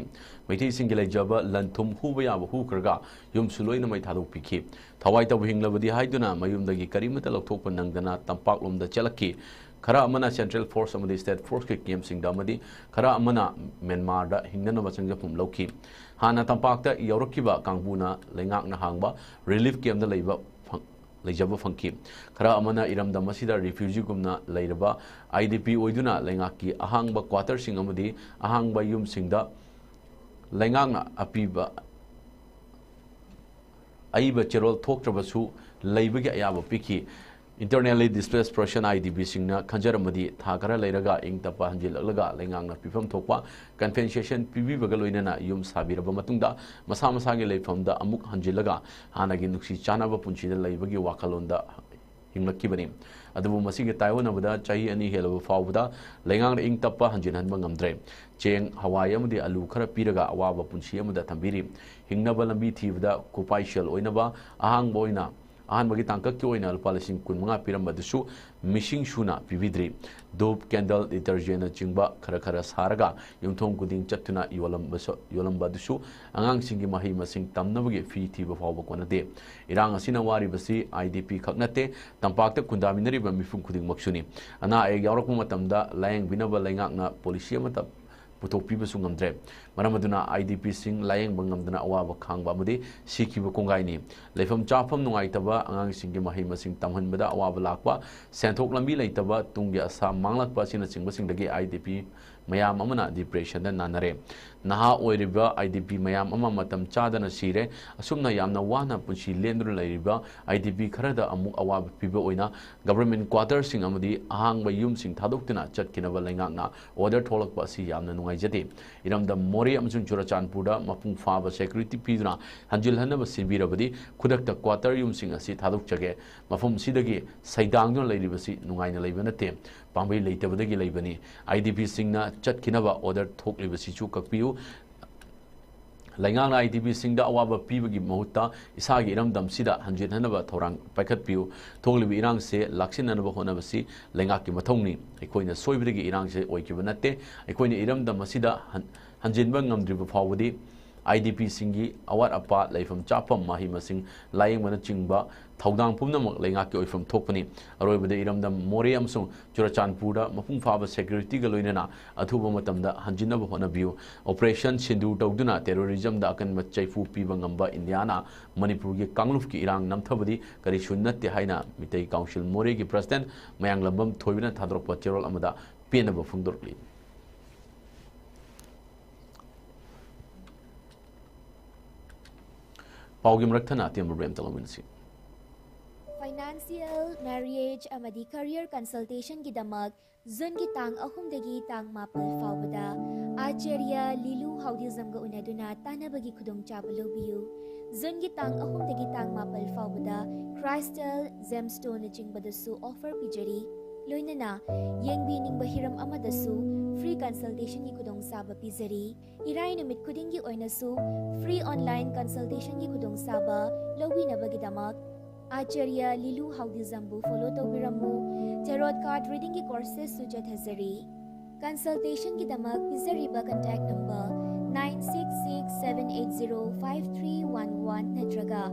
ꯃꯩꯇꯩꯁꯤꯡꯒꯤ ꯂꯩꯖꯕ ꯂꯟ ꯊꯨꯝ ꯍꯨꯕ ꯌꯥꯕ ꯍꯨꯈ꯭ꯔꯒ ꯌꯨꯝꯁꯨ ꯂꯣꯏꯅ ꯃꯩ ꯊꯥꯗꯣꯛꯄꯤꯈꯤ꯫ ꯊꯋꯥꯏ ꯇꯧꯕ ꯍꯤꯡꯂꯕꯗꯤ ꯍꯥꯏꯗꯨꯅ ꯃꯌꯨꯝꯗꯒꯤ ꯀꯔꯤꯃꯠꯇ ꯂꯧꯊꯣꯛꯄ ꯅꯪꯗꯅ ꯇꯝꯄꯥꯛꯂꯣꯝꯗ ꯆꯦꯜꯂꯛꯈꯤ꯫ ꯈꯔ ꯑꯃꯅ Central Force ꯑꯃꯗꯤ State Forceꯀꯤ campꯁꯤꯡꯗ ꯑꯃꯗꯤ ꯈꯔ ꯑꯃꯅ ꯃ꯭ꯌꯥꯟꯃꯥꯔꯗ ꯍꯤꯡꯅꯅꯕ ꯆꯪꯖꯐꯝ ꯂꯧꯈꯤ꯫ ꯍꯥꯟꯅ ꯇꯝꯄꯥꯛꯇ ꯌꯧꯔꯛꯈꯤꯕ ꯀꯥꯡꯕꯨꯅ ꯂꯩꯉꯥꯛꯅ ꯍꯥꯡꯕ relief campꯇ ꯂꯩꯕ ꯐꯪ-, ꯂꯩꯖꯕ ꯐꯪꯈꯤ꯫ ꯈꯔ ꯑꯃꯅ ꯏꯔꯝꯗꯝ ꯑꯁꯤꯗ refugeeꯒꯨꯝꯅ ꯂꯩꯔꯕ IDP ꯑꯣꯏꯗꯨꯅ ꯂꯩꯉꯥꯛꯀꯤ ꯑꯍꯥꯡꯕ quarterꯁꯤꯡ ꯑꯃꯗꯤ ꯑꯍꯥꯡꯕ ꯌꯨꯝꯁꯤꯡꯗ ꯂꯩꯉꯥꯛꯅ ꯑꯄꯤꯕ, ꯑꯏꯕ ꯆꯦꯔꯣꯜ ꯊꯣꯛꯇ꯭ꯔꯕꯁꯨ ꯂꯩꯕꯒꯤ ꯑꯌꯥꯕ ꯄꯤꯈꯤ꯫ Internally Displaced Person, IDPꯁꯤꯡꯅ ꯈꯟꯖꯔꯝꯃꯗꯤ ꯊꯥ ꯈꯔ ꯂꯩꯔꯒ ꯏꯪ ꯇꯞꯄ ꯍꯟꯖꯤꯜꯂꯛꯂꯒ ꯂꯩꯉꯥꯛꯅ ꯄꯤꯐꯝ ꯊꯣꯛꯄ compensation ꯄꯤꯕꯤꯕꯒ ꯂꯣꯏꯅꯅ ꯌꯨꯝ ꯁꯥꯕꯤꯔꯕ ꯃꯇꯨꯡꯗ ꯃꯁꯥ ꯃꯁꯥꯒꯤ ꯂꯩꯐꯝꯗ ꯑꯃꯨꯛ ꯍꯟꯖꯤꯜꯂꯒ ꯍꯥꯟꯅꯒꯤ ꯅꯨꯡꯁꯤ ꯆꯥꯟꯅꯕ ꯄꯨꯟꯁꯤꯗ ꯂꯩꯕꯒꯤ ꯋꯥꯈꯜꯂꯣꯟꯗ ꯍꯤꯡꯂꯛꯈꯤꯕꯅꯤ꯫ ꯑꯗꯨꯕꯨ ꯃꯁꯤꯒꯤ ꯇꯥꯏꯑꯣꯟꯅꯕꯗ ꯆꯍꯤ ꯑꯅꯤ ꯍꯦꯜꯂꯕ ꯐꯥꯎꯕꯗ ꯂꯩꯉꯥꯛꯅ ꯏꯪ ꯇꯞꯄ ꯍꯟꯖꯤꯟꯍꯟꯕ ꯉꯝꯗ꯭ꯔꯦ꯫ ꯆꯦꯡ, ꯍꯋꯥꯏ ꯑꯃꯗꯤ ꯑꯂꯨ ꯈꯔ ꯄꯤꯔꯒ ꯑꯋꯥꯕ ꯄꯨꯟꯁꯤ ꯑꯃꯗ ꯊꯝꯕꯤꯔꯤ꯫ ꯍꯤꯡꯅꯕ ꯂꯝꯕꯤ ꯊꯤꯕꯗ ꯈꯨꯄꯥꯏꯁꯦꯜ ꯑꯣꯏꯅꯕ ꯑꯍꯥꯡꯕ ꯑꯣꯏꯅ, ꯑꯍꯥꯟꯕꯒꯤ ꯇꯥꯡꯀꯛꯀꯤ ꯑꯣꯏꯅ ꯂꯨꯄꯥ ꯂꯤꯁꯤꯡ ꯀꯨꯟꯃꯉꯥ ꯄꯤꯔꯝꯕꯗꯨꯁꯨ ꯃꯤꯁꯤꯡ ꯁꯨꯅ ꯄꯤꯕꯤꯗ꯭ꯔꯤ꯫ ꯙꯨꯞ, candle, detergentꯅꯆꯤꯡꯕ ꯈꯔ ꯈꯔ ꯁꯥꯔꯒ ꯌꯨꯝꯊꯣꯡ ꯈꯨꯗꯤꯡ ꯆꯠꯇꯨꯅ ꯌꯣꯜꯂꯝꯕꯁꯨ, ꯌꯣꯜꯂꯝꯕ ꯑꯗꯨꯁꯨ ꯑꯉꯥꯡꯁꯤꯡꯒꯤ ꯃꯍꯩ ꯃꯁꯤꯡ ꯇꯝꯅꯕꯒꯤ fee ꯊꯤꯕ ꯐꯥꯎꯕ ꯀꯣꯟꯅꯗꯦ꯫ ꯏꯔꯥꯡ ꯑꯁꯤꯅ ꯋꯥꯔꯤꯕꯁꯤ IDP ꯈꯛ ꯅꯠꯇꯦ, ꯇꯝꯄꯥꯛꯇ ꯈꯨꯟꯗꯥꯃꯤꯟꯅꯔꯤꯕ ꯃꯤꯄꯨꯝ ꯈꯨꯗꯤꯡꯃꯛꯁꯨꯅꯤ꯫ ꯑꯅꯥ ꯑꯌꯦꯛ ꯌꯥꯎꯔꯛꯄ ꯃꯇꯝꯗ ꯂꯥꯌꯦꯡꯕꯤꯅꯕ ꯂꯩꯉꯥꯛꯅ policy ꯑꯃꯠꯇ ꯄꯨꯊꯣꯛꯄꯤꯕꯁꯨ ꯉꯝꯗ꯭ꯔꯦ꯫ ꯃꯔꯝ ꯑꯗꯨꯅ IDPꯁꯤꯡ ꯂꯥꯌꯦꯡꯕ ꯉꯝꯗꯅ ꯑꯋꯥꯕ ꯈꯥꯡꯕ ꯑꯃꯗꯤ ꯁꯤꯈꯤꯕ ꯀꯣꯡꯒꯥꯏꯅꯤ꯫ ꯂꯩꯐꯝ ꯆꯥꯐꯝ ꯅꯨꯡꯉꯥꯏꯇꯕ, ꯑꯉꯥꯡꯁꯤꯡꯒꯤ ꯃꯍꯩ ꯃꯁꯤꯡ ꯇꯝꯍꯟꯕꯗ ꯑꯋꯥꯕ ꯂꯥꯛꯄ, ꯁꯦꯟꯊꯣꯛ ꯂꯝꯕꯤ ꯂꯩꯇꯕ, ꯇꯨꯡꯒꯤ ꯑꯁꯥ ꯃꯥꯡꯂꯛꯄ ꯑꯁꯤꯅꯆꯤꯡꯕꯁꯤꯡꯗꯒꯤ IDP ꯃꯌꯥꯝ ꯑꯃꯅ depressionꯗ ꯅꯥꯅꯔꯦ꯫ ꯅꯍꯥ ꯑꯣꯏꯔꯤꯕ IDP ꯃꯌꯥꯝ ꯑꯃ ꯃꯇꯝ ꯆꯥꯗꯅ ꯁꯤꯔꯦ꯫ ꯑꯁꯨꯝꯅ ꯌꯥꯝꯅ ꯋꯥꯅ ꯄꯨꯟꯁꯤ ꯂꯦꯟꯗꯨꯅ ꯂꯩꯔꯤꯕ IDP ꯈꯔꯗ ꯑꯃꯨꯛ ꯑꯋꯥꯕ ꯄꯤꯕ ꯑꯣꯏꯅ government quarterꯁꯤꯡ ꯑꯃꯗꯤ ꯑꯍꯥꯡꯕ ꯌꯨꯝꯁꯤꯡ ꯊꯥꯗꯣꯛꯇꯨꯅ ꯆꯠꯈꯤꯅꯕ ꯂꯩꯉꯥꯛꯅ order ꯊꯣꯛꯂꯛꯄ ꯑꯁꯤ ꯌꯥꯝꯅ ꯅꯨꯡꯉꯥꯏꯖꯗꯦ꯫ ꯏꯔꯝꯗꯝ ꯃꯣꯔꯦ ꯑꯃꯁꯨꯡ ꯆꯨꯔꯆꯥꯟꯄꯨꯔꯗ ꯃꯄꯨꯡ ꯐꯥꯕ security ꯄꯤꯗꯨꯅ ꯍꯟꯖꯤꯜꯍꯟꯅꯕ ꯁꯤꯟꯕꯤꯔꯕꯗꯤ ꯈꯨꯗꯛꯇ quarter ꯌꯨꯝꯁꯤꯡ ꯑꯁꯤ ꯊꯥꯗꯣꯛꯆꯒꯦ꯫ ꯃꯐꯝ ꯑꯁꯤꯗꯒꯤ ꯁꯩꯗꯥꯡꯗꯨꯅ ꯂꯩꯔꯤꯕꯁꯤ ꯅꯨꯡꯉꯥꯏꯅ ꯂꯩꯕ ꯅꯠꯇꯦ, ꯄꯥꯝꯕꯩ ꯂꯩꯇꯕꯗꯒꯤ ꯂꯩꯕꯅꯤ꯫ IDPꯁꯤꯡꯅ ꯆꯠꯈꯤꯅꯕ order ꯊꯣꯛꯂꯤꯕꯁꯤꯁꯨ ꯀꯛꯄꯤꯌꯨ꯫ ꯂꯩꯉꯥꯛꯅ ꯑꯥꯏ ꯗꯤ ꯄꯤꯁꯤꯡꯗ ꯑꯋꯥꯕ ꯄꯤꯕꯒꯤ ꯃꯍꯨꯠꯇ ꯏꯁꯥꯒꯤ ꯏꯔꯝꯗꯝꯁꯤꯗ ꯍꯟꯖꯤꯟꯍꯟꯅꯕ ꯊꯧꯔꯥꯡ ꯄꯥꯏꯈꯠꯄꯤꯌꯨ꯫ ꯊꯣꯛꯂꯤꯕ ꯏꯔꯥꯡꯁꯦ ꯂꯥꯛꯁꯤꯟꯅꯅꯕ ꯍꯣꯠꯅꯕꯁꯤ ꯂꯩꯉꯥꯛꯀꯤ ꯃꯊꯧꯅꯤ꯫ ꯑꯩꯈꯣꯏꯅ ꯁꯣꯏꯕꯗꯒꯤ ꯏꯔꯥꯡꯁꯦ ꯑꯣꯏꯈꯤꯕ ꯅꯠꯇꯦ꯫ ꯑꯩꯈꯣꯏꯅ ꯏꯔꯝꯗꯝ ꯑꯁꯤꯗ ꯍꯟ-, ꯍꯟꯖꯤꯟꯕ ꯉꯝꯗ꯭ꯔꯤꯕ ꯐꯥꯎꯕꯗꯤ ꯑꯥꯏ ꯗꯤ ꯄꯤꯁꯤꯡꯒꯤ ꯑꯋꯥꯠ ꯑꯄꯥ, ꯂꯩꯐꯝ ꯆꯥꯐꯝ, ꯃꯍꯩ ꯃꯁꯤꯡ, ꯂꯥꯌꯦꯡꯕꯅꯆꯤꯡꯕ ꯊꯧꯗꯥꯡ ꯄꯨꯝꯅꯃꯛ ꯂꯩꯉꯥꯛꯀꯤ ꯑꯣꯏꯐꯝ ꯊꯣꯛꯄꯅꯤ꯫ ꯑꯔꯣꯏꯕꯗ ꯏꯔꯝꯗꯝ ꯃꯣꯔꯦ ꯑꯃꯁꯨꯡ ꯆꯨꯔꯆꯥꯟꯄꯨꯔꯗ ꯃꯄꯨꯡ ꯐꯥꯕ ꯁꯦꯀ꯭ꯌꯨꯔꯤꯇꯤꯒ ꯂꯣꯏꯅꯅ ꯑꯊꯨꯕ ꯃꯇꯝꯗ ꯍꯟꯖꯤꯟꯅꯕ ꯍꯣꯠꯅꯕꯤꯌꯨ꯫ ꯑꯣꯄꯔꯦꯁꯟ ꯁꯤꯟꯗꯨꯔ ꯇꯧꯗꯨꯅ ꯇꯦꯔꯣꯔꯤꯖꯝꯗ ꯑꯀꯟꯕ ꯆꯩꯐꯨ ꯄꯤꯕ ꯉꯝꯕ ꯏꯟꯗꯤꯌꯥꯅ ꯃꯅꯤꯄꯨꯔꯒꯤ ꯀꯥꯡꯂꯨꯞꯀꯤ ꯏꯔꯥꯡ ꯅꯝꯊꯕꯗꯤ ꯀꯔꯤꯁꯨ ꯅꯠꯇꯦ ꯍꯥꯏꯅ ꯃꯤꯇꯩ ꯀꯥꯎꯟꯁꯤꯜ ꯃꯣꯔꯦꯒꯤ ꯄ꯭ꯔꯁꯤꯗꯦꯟꯠ ꯃꯌꯥꯡꯂꯝꯕꯝ ꯊꯣꯏꯕꯅ ꯊꯥꯗꯣꯔꯛꯄ ꯆꯦꯔꯣꯜ ꯑꯃꯗ ꯄꯦꯟꯅꯕ ꯐꯣꯡꯗꯣꯔꯛꯂꯤ꯫ ꯄꯥꯎꯒꯤ ꯃꯔꯛ ꯊꯠꯅ ꯑꯇꯦꯟꯕ ꯕ꯭ꯔꯦꯛ ꯑꯃꯇ ꯂꯧꯃꯤꯟꯅꯁꯤ꯫ Financial, marriage ꯑꯃꯗꯤ career consultationꯒꯤꯗꯃꯛ ꯖꯨꯟꯒꯤ ꯇꯥꯡ ꯑꯍꯨꯝꯗꯒꯤ ꯇꯥꯡ ꯃꯥꯄꯜ ꯐꯥꯎꯕꯗ ꯑꯥꯆꯥꯔꯌ ꯂꯤꯂꯨ ꯍꯥꯎꯗꯤꯖꯝꯒ ꯎꯅꯗꯨꯅ ꯇꯥꯟꯅꯕꯒꯤ ꯈꯨꯗꯣꯡꯆꯥꯕ ꯂꯧꯕꯤꯌꯨ꯫ ꯖꯨꯟꯒꯤ ꯇꯥꯡ ꯑꯍꯨꯝꯗꯒꯤ ꯇꯥꯡ ꯃꯥꯄꯜ ꯐꯥꯎꯕꯗ crystal, gemstoneꯅꯆꯤꯡꯕꯗꯁꯨ offer ꯄꯤꯖꯔꯤ꯫ ꯂꯣꯏꯅꯅ ꯌꯦꯡꯕꯤꯅꯤꯡꯕ ꯍꯤꯔꯝ ꯑꯃꯗꯁꯨ free consultationꯒꯤ ꯈꯨꯗꯣꯡꯆꯥꯕ ꯄꯤꯖꯔꯤ꯫ ꯏꯔꯥꯏ ꯅꯨꯃꯤꯠ ꯈꯨꯗꯤꯡꯒꯤ ꯑꯣꯏꯅꯁꯨ free online consultationꯒꯤ ꯈꯨꯗꯣꯡꯆꯥꯕ ꯂꯧꯕꯤꯅꯕꯒꯤꯗꯃꯛ ꯑꯥꯆꯥꯔꯌ ꯂꯤꯂꯨ ꯍꯥꯎꯗꯤꯖꯝꯕꯨ follow ꯇꯧꯕꯤꯔꯝꯃꯨ꯫ Tarot card readingꯒꯤ courses ꯁꯨ ꯆꯠꯊꯖꯔꯤ꯫ Consultationꯒꯤꯗꯃꯛ ꯄꯤꯖꯔꯤꯕ contact number nine six six seven eight zero five three one one ꯅꯠꯇ꯭ꯔꯒ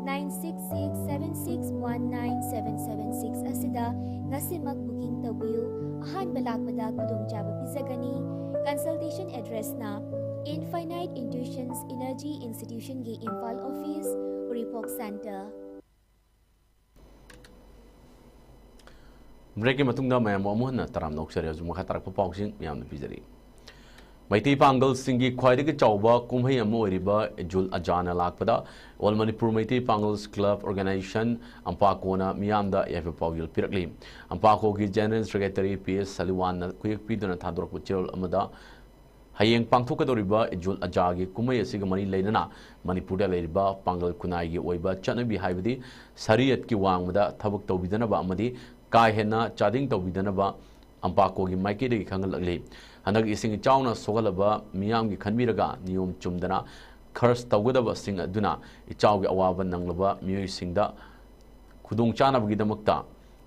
nine six six seven six one nine seven seven six ꯑꯁꯤꯗ ꯉꯁꯤꯃꯛ booking ꯇꯧꯕꯤꯌꯨ꯫ ꯑꯍꯥꯟꯕ ꯂꯥꯛꯄꯗ ꯈꯨꯗꯣꯡꯆꯥꯕ ꯄꯤꯖꯒꯅꯤ꯫ Consultation addressꯅ Infinite Intuitions Energy Institutionꯒꯤ Imphal office, ꯎꯔꯤꯄꯣꯛ center꯫ ꯕ꯭ꯔꯦꯛꯀꯤ ꯃꯇꯨꯡꯗ ꯃꯌꯥꯝꯕꯨ ꯑꯃꯨꯛ ꯍꯟꯅ ꯇꯔꯥꯝꯅ ꯑꯣꯛꯆꯔꯤ꯫ ꯍꯧꯖꯤꯛ ꯃꯈꯥ ꯇꯥꯔꯛꯄ ꯄꯥꯎꯁꯤꯡ ꯃꯌꯥꯝꯗ ꯄꯤꯖꯔꯤ꯫ ꯃꯩꯇꯩ ꯄꯥꯡꯒꯜꯁꯤꯡꯒꯤ ꯈ꯭ꯋꯥꯏꯗꯒꯤ ꯆꯥꯎꯕ ꯀꯨꯝꯍꯩ ꯑꯃ ꯑꯣꯏꯔꯤꯕ ꯏꯗ ꯎꯜ ꯑꯖꯥꯅ ꯂꯥꯛꯄꯗ All Manipur Meitei Pangal Club Organization, ꯑꯝꯄꯥꯀꯣꯅ ꯃꯤꯌꯥꯝꯗ ꯌꯥꯏꯐ ꯄꯥꯎꯖꯦꯜ ꯄꯤꯔꯛꯂꯤ꯫ ꯑꯝꯄꯥꯀꯣꯒꯤ General Secretary ꯄꯤ ꯑꯦꯁ ꯁꯂꯤꯋꯥꯟꯅ ꯈꯨꯌꯦꯛ ꯄꯤꯗꯨꯅ ꯊꯥꯗꯣꯔꯛꯄ ꯆꯦꯔꯣꯜ ꯑꯃꯗ, ꯍꯌꯦꯡ ꯄꯥꯡꯊꯣꯛꯀꯗꯧꯔꯤꯕ ꯏꯗ ꯎꯜ ꯑꯖꯥꯒꯤ ꯀꯨꯝꯍꯩ ꯑꯁꯤꯒ ꯃꯔꯤ ꯂꯩꯅꯅ ꯃꯅꯤꯄꯨꯔꯗ ꯂꯩꯔꯤꯕ ꯄꯥꯡꯒꯜ ꯈꯨꯟꯅꯥꯏꯒꯤ ꯑꯣꯏꯕ ꯆꯠꯅꯕꯤ, ꯍꯥꯏꯕꯗꯤ ꯁꯔꯤꯌꯠꯀꯤ ꯋꯥꯡꯃꯗ ꯊꯕꯛ ꯇꯧꯕꯤꯗꯅꯕ ꯑꯃꯗꯤ ꯀꯥ ꯍꯦꯟꯅ ꯆꯥꯗꯤꯡ ꯇꯧꯕꯤꯗꯅꯕ ꯑꯝꯄꯥꯀꯣꯒꯤ ꯃꯥꯏꯀꯩꯗꯒꯤ ꯈꯪꯍꯜꯂꯛꯂꯤ꯫ ꯍꯟꯗꯛ ꯏꯁꯤꯡ ꯏꯆꯥꯎꯅ ꯁꯣꯛꯍꯜꯂꯕ ꯃꯤꯌꯥꯝꯒꯤ ꯈꯟꯕꯤꯔꯒ ꯅꯤꯌꯣꯝ ꯆꯨꯝꯗꯅ ꯈꯔꯆ ꯇꯧꯒꯗꯕꯁꯤꯡ ꯑꯗꯨꯅ ꯏꯆꯥꯎꯒꯤ ꯑꯋꯥꯕ ꯅꯪꯂꯕ ꯃꯤꯑꯣꯏꯁꯤꯡꯗ ꯈꯨꯗꯣꯡ ꯆꯥꯅꯕꯒꯤꯗꯃꯛꯇ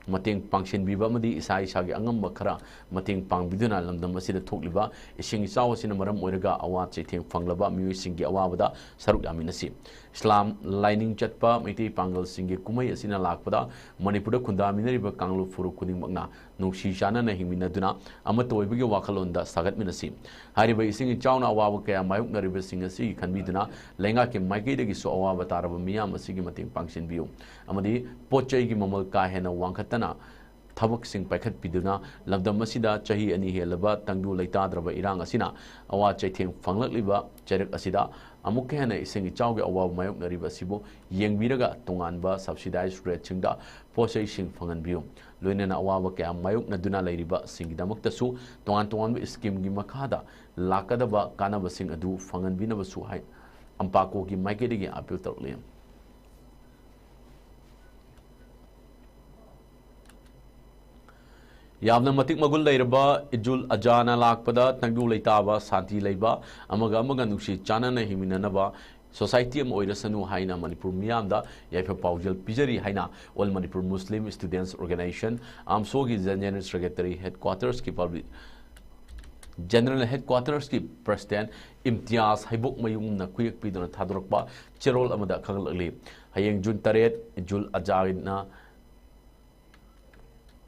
ꯃꯇꯦꯡ ꯄꯥꯡꯁꯤꯟꯕꯤꯕ ꯑꯃꯗꯤ ꯏꯁꯥ ꯏꯁꯥꯒꯤ ꯑꯉꯝꯕ ꯈꯔ ꯃꯇꯦꯡ ꯄꯥꯡꯕꯤꯗꯨꯅ ꯂꯝꯗꯝ ꯑꯁꯤꯗ ꯊꯣꯛꯂꯤꯕ ꯏꯁꯤꯡ ꯏꯆꯥꯎ ꯑꯁꯤꯅ ꯃꯔꯝ ꯑꯣꯏꯔꯒ ꯑꯋꯥ ꯆꯩꯊꯦꯡ ꯐꯪꯂꯕ ꯃꯤꯑꯣꯏꯁꯤꯡꯒꯤ ꯑꯋꯥꯕꯗ ꯁꯔꯨꯛ ꯌꯥꯃꯤꯟꯅꯁꯤ꯫ ꯏꯁꯂꯥꯝ ꯂꯥꯏꯅꯤꯡ ꯆꯠꯄ ꯃꯩꯇꯩ ꯄꯥꯡꯒꯜꯁꯤꯡꯒꯤ ꯀꯨꯝꯍꯩ ꯑꯁꯤꯅ ꯂꯥꯛꯄꯗ ꯃꯅꯤꯄꯨꯔꯗ ꯈꯨꯟꯗꯥꯃꯤꯟꯅꯔꯤꯕ ꯀꯥꯡꯂꯨꯞ ꯐꯨꯔꯨꯞ ꯈꯨꯗꯤꯡꯃꯛꯅ ꯅꯨꯡꯁꯤ ꯆꯥꯟꯅꯅ ꯍꯤꯡꯃꯤꯟꯅꯗꯨꯅ ꯑꯃꯠꯇ ꯑꯣꯏꯕꯒꯤ ꯋꯥꯈꯜꯂꯣꯟꯗ ꯁꯥꯒꯠꯃꯤꯟꯅꯁꯤ꯫ ꯍꯥꯏꯔꯤꯕ ꯏꯁꯤꯡ ꯏꯆꯥꯎꯅ ꯑꯋꯥꯕ ꯀꯌꯥ ꯃꯥꯌꯣꯛꯅꯔꯤꯕꯁꯤꯡ ꯑꯁꯤꯒꯤ ꯈꯟꯕꯤꯗꯨꯅ ꯂꯩꯉꯥꯛꯀꯤ ꯃꯥꯏꯀꯩꯗꯒꯤꯁꯨ ꯑꯋꯥꯕ ꯇꯥꯔꯕ ꯃꯤꯌꯥꯝ ꯑꯁꯤꯒꯤ ꯃꯇꯦꯡ ꯄꯥꯡꯁꯤꯟꯕꯤꯌꯨ ꯑꯃꯗꯤ ꯄꯣꯠ ꯆꯩꯒꯤ ꯃꯃꯜ ꯀꯥ ꯍꯦꯟꯅ ꯋꯥꯡꯈꯠꯇꯅ ꯊꯕꯛꯁꯤꯡ ꯄꯥꯏꯈꯠꯄꯤꯗꯨꯅ ꯂꯝꯗꯝ ꯑꯁꯤꯗ ꯆꯍꯤ ꯑꯅꯤ ꯍꯦꯜꯂꯕ ꯇꯪꯗꯨ ꯂꯩꯇꯥꯗ꯭ꯔꯕ ꯏꯔꯥꯡ ꯑꯁꯤꯅ ꯑꯋꯥ ꯆꯩꯊꯦꯡ ꯐꯪꯂꯛꯂꯤꯕ ꯆꯩꯔꯛ ꯑꯁꯤꯗ ꯑꯃꯨꯛꯀ ꯍꯦꯟꯅ ꯏꯁꯤꯡ ꯏꯆꯥꯎꯒꯤ ꯑꯋꯥꯕ ꯃꯥꯌꯣꯛꯅꯔꯤꯕ ꯑꯁꯤꯕꯨ ꯌꯦꯡꯕꯤꯔꯒ ꯇꯣꯉꯥꯟꯕ subsidized rate ꯁꯤꯡꯗ ꯄꯣꯠ ꯆꯩꯁꯤꯡ ꯐꯪꯍꯟꯕꯤꯌꯨ꯫ ꯂꯣꯏꯅꯅ ꯑꯋꯥꯕ ꯀꯌꯥ ꯃꯥꯌꯣꯛꯅꯗꯨꯅ ꯂꯩꯔꯤꯕꯁꯤꯡꯒꯤꯗꯃꯛꯇꯁꯨ ꯇꯣꯉꯥꯟ ꯇꯣꯉꯥꯟꯕ scheme ꯒꯤ ꯃꯈꯥꯗ ꯂꯥꯛꯀꯗꯕ ꯀꯥꯟꯅꯕꯁꯤꯡ ꯑꯗꯨ ꯐꯪꯍꯟꯕꯤꯅꯕꯁꯨ ꯍꯥꯏ ꯑꯝꯄꯥꯀꯣꯒꯤ ꯃꯥꯏꯀꯩꯗꯒꯤ appeal ꯇꯧꯔꯛꯂꯤ꯫ ꯌꯥꯝꯅ ꯃꯇꯤꯛ ꯃꯒꯨꯟ ꯂꯩꯔꯕ ꯏꯗꯨꯜ ꯑꯖꯥꯅ ꯂꯥꯛꯄꯗ ꯇꯪꯗꯨ ꯂꯩꯇꯥꯕ, ꯁꯥꯟꯇꯤ ꯂꯩꯕ, ꯑꯃꯒ ꯑꯃꯒ ꯅꯨꯡꯁꯤ ꯆꯥꯟꯅꯅ ꯍꯤꯡꯃꯤꯟꯅꯅꯕ society ꯑꯃ ꯑꯣꯏꯔꯁꯅꯨ ꯍꯥꯏꯅ ꯃꯅꯤꯄꯨꯔ ꯃꯤꯌꯥꯝꯗ ꯌꯥꯏꯐ ꯄꯥꯎꯖꯦꯜ ꯄꯤꯖꯔꯤ ꯍꯥꯏꯅ All Manipur Muslim Students Organization, AMSO ꯒꯤ General Secretary Headquarters ꯀꯤ Public, General Headquarters ꯀꯤ President ꯏꯝꯇꯤꯌꯥꯖ ꯍꯩꯕꯣꯛꯃꯌꯨꯝꯅ ꯈꯨꯌꯦꯛ ꯄꯤꯗꯨꯅ ꯊꯥꯗꯣꯔꯛꯄ ꯆꯦꯔꯣꯜ ꯑꯃꯗ ꯈꯪꯂꯛꯂꯤ꯫ ꯍꯌꯦꯡ ꯖꯨꯟ ꯇꯔꯦꯠ, ꯏꯗꯨꯜ ꯑꯖꯥꯅ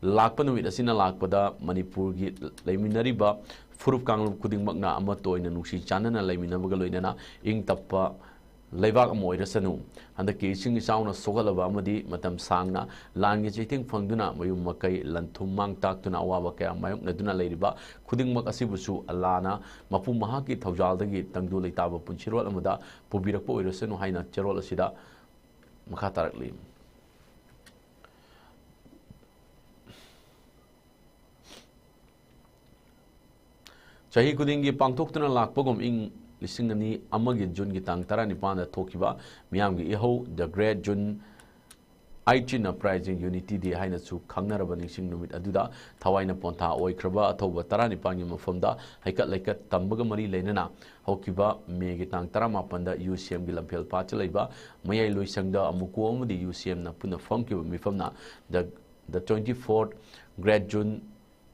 ꯂꯥꯛꯄ ꯅꯨꯃꯤꯠ ꯑꯁꯤꯅ ꯂꯥꯛꯄꯗ ꯃꯅꯤꯄꯨꯔꯒꯤ ꯂꯩꯃꯤꯟꯅꯔꯤꯕ ꯐꯨꯔꯨꯞ ꯀꯥꯡꯂꯨꯞ ꯈꯨꯗꯤꯡꯃꯛꯅ ꯑꯃꯠꯇ ꯑꯣꯏꯅ ꯅꯨꯡꯁꯤ ꯆꯥꯟꯅꯅ ꯂꯩꯃꯤꯟꯅꯕꯒ ꯂꯣꯏꯅꯅ ꯏꯪ ꯇꯞꯄ ꯂꯩꯕꯥꯛ ꯑꯃ ꯑꯣꯏꯔꯁꯅꯨ꯫ ꯍꯟꯗꯛꯀꯤ ꯏꯁꯤꯡ ꯏꯆꯥꯎꯅ ꯁꯣꯛꯍꯜꯂꯕ ꯑꯃꯗꯤ ꯃꯇꯝ ꯁꯥꯡꯅ ꯂꯥꯟꯒꯤ ꯆꯩꯊꯦꯡ ꯐꯪꯗꯨꯅ ꯃꯌꯨꯝ ꯃꯀꯩ ꯂꯟ ꯊꯨꯝ ꯃꯥꯡ ꯇꯥꯛꯇꯨꯅ ꯑꯋꯥꯕ ꯀꯌꯥ ꯃꯥꯌꯣꯛꯅꯗꯨꯅ ꯂꯩꯔꯤꯕ ꯈꯨꯗꯤꯡꯃꯛ ꯑꯁꯤꯕꯨꯁꯨ ꯑꯜꯂꯥꯅ ꯃꯄꯨ ꯃꯍꯥꯛꯀꯤ ꯊꯧꯖꯥꯜꯗꯒꯤ ꯇꯪꯗꯨ ꯂꯩꯇꯥꯕ ꯄꯨꯟꯁꯤꯔꯣꯜ ꯑꯃꯗ ꯄꯨꯕꯤꯔꯛꯄ ꯑꯣꯏꯔꯁꯅꯨ ꯍꯥꯏꯅ ꯆꯦꯔꯣꯜ ꯑꯁꯤꯗ ꯃꯈꯥ ꯇꯥꯔꯛꯂꯤ꯫ ꯆꯍꯤ ꯈꯨꯗꯤꯡꯒꯤ ꯄꯥꯡꯊꯣꯛꯇꯨꯅ ꯂꯥꯛꯄꯒꯨꯝ ꯏꯪ ꯂꯤꯁꯤꯡ ꯑꯅꯤ ꯑꯃꯒꯤ ꯖꯨꯟꯒꯤ ꯇꯥꯡ ꯇꯔꯥꯅꯤꯄꯥꯟꯗ ꯊꯣꯛꯈꯤꯕ ꯃꯤꯌꯥꯝꯒꯤ ꯏꯍꯧ, The Great June ꯑꯩꯠ ꯆꯤꯟ ꯑꯞꯔꯥꯏꯖꯤꯡ ꯌꯨꯅꯤꯇꯤ ꯗꯦ ꯍꯥꯏꯅꯁꯨ ꯈꯪꯅꯔꯕ ꯅꯤꯡꯁꯤꯡ ꯅꯨꯃꯤꯠ ꯑꯗꯨꯗ ꯊꯋꯥꯏꯅ ꯄꯣꯟꯊꯥ ꯑꯣꯏꯈ꯭ꯔꯕ ꯑꯊꯧꯕ ꯇꯔꯥꯅꯤꯄꯥꯟꯒꯤ ꯃꯐꯝꯗ ꯍꯩꯀꯠ ꯂꯩꯀꯠ ꯇꯝꯕꯒ ꯃꯔꯤ ꯂꯩꯅꯅ ꯍꯧꯈꯤꯕ ꯃꯦꯒꯤ ꯇꯥꯡ ꯇꯔꯥꯃꯥꯄꯟꯗ ꯌꯨ ꯁꯤ ꯑꯦꯝꯒꯤ ꯂꯝꯐꯦꯜ ꯄꯥꯠꯇ ꯂꯩꯕ ꯃꯌꯥꯏ ꯂꯣꯏꯁꯪꯗ ꯑꯃꯨꯀꯣ ꯑꯃꯗꯤ ꯌꯨ ꯁꯤ ꯑꯦꯝꯅ ꯄꯨꯟꯅ ꯐꯝꯈꯤꯕ ꯃꯤꯐꯝꯅ The, The twenty-fourth Great June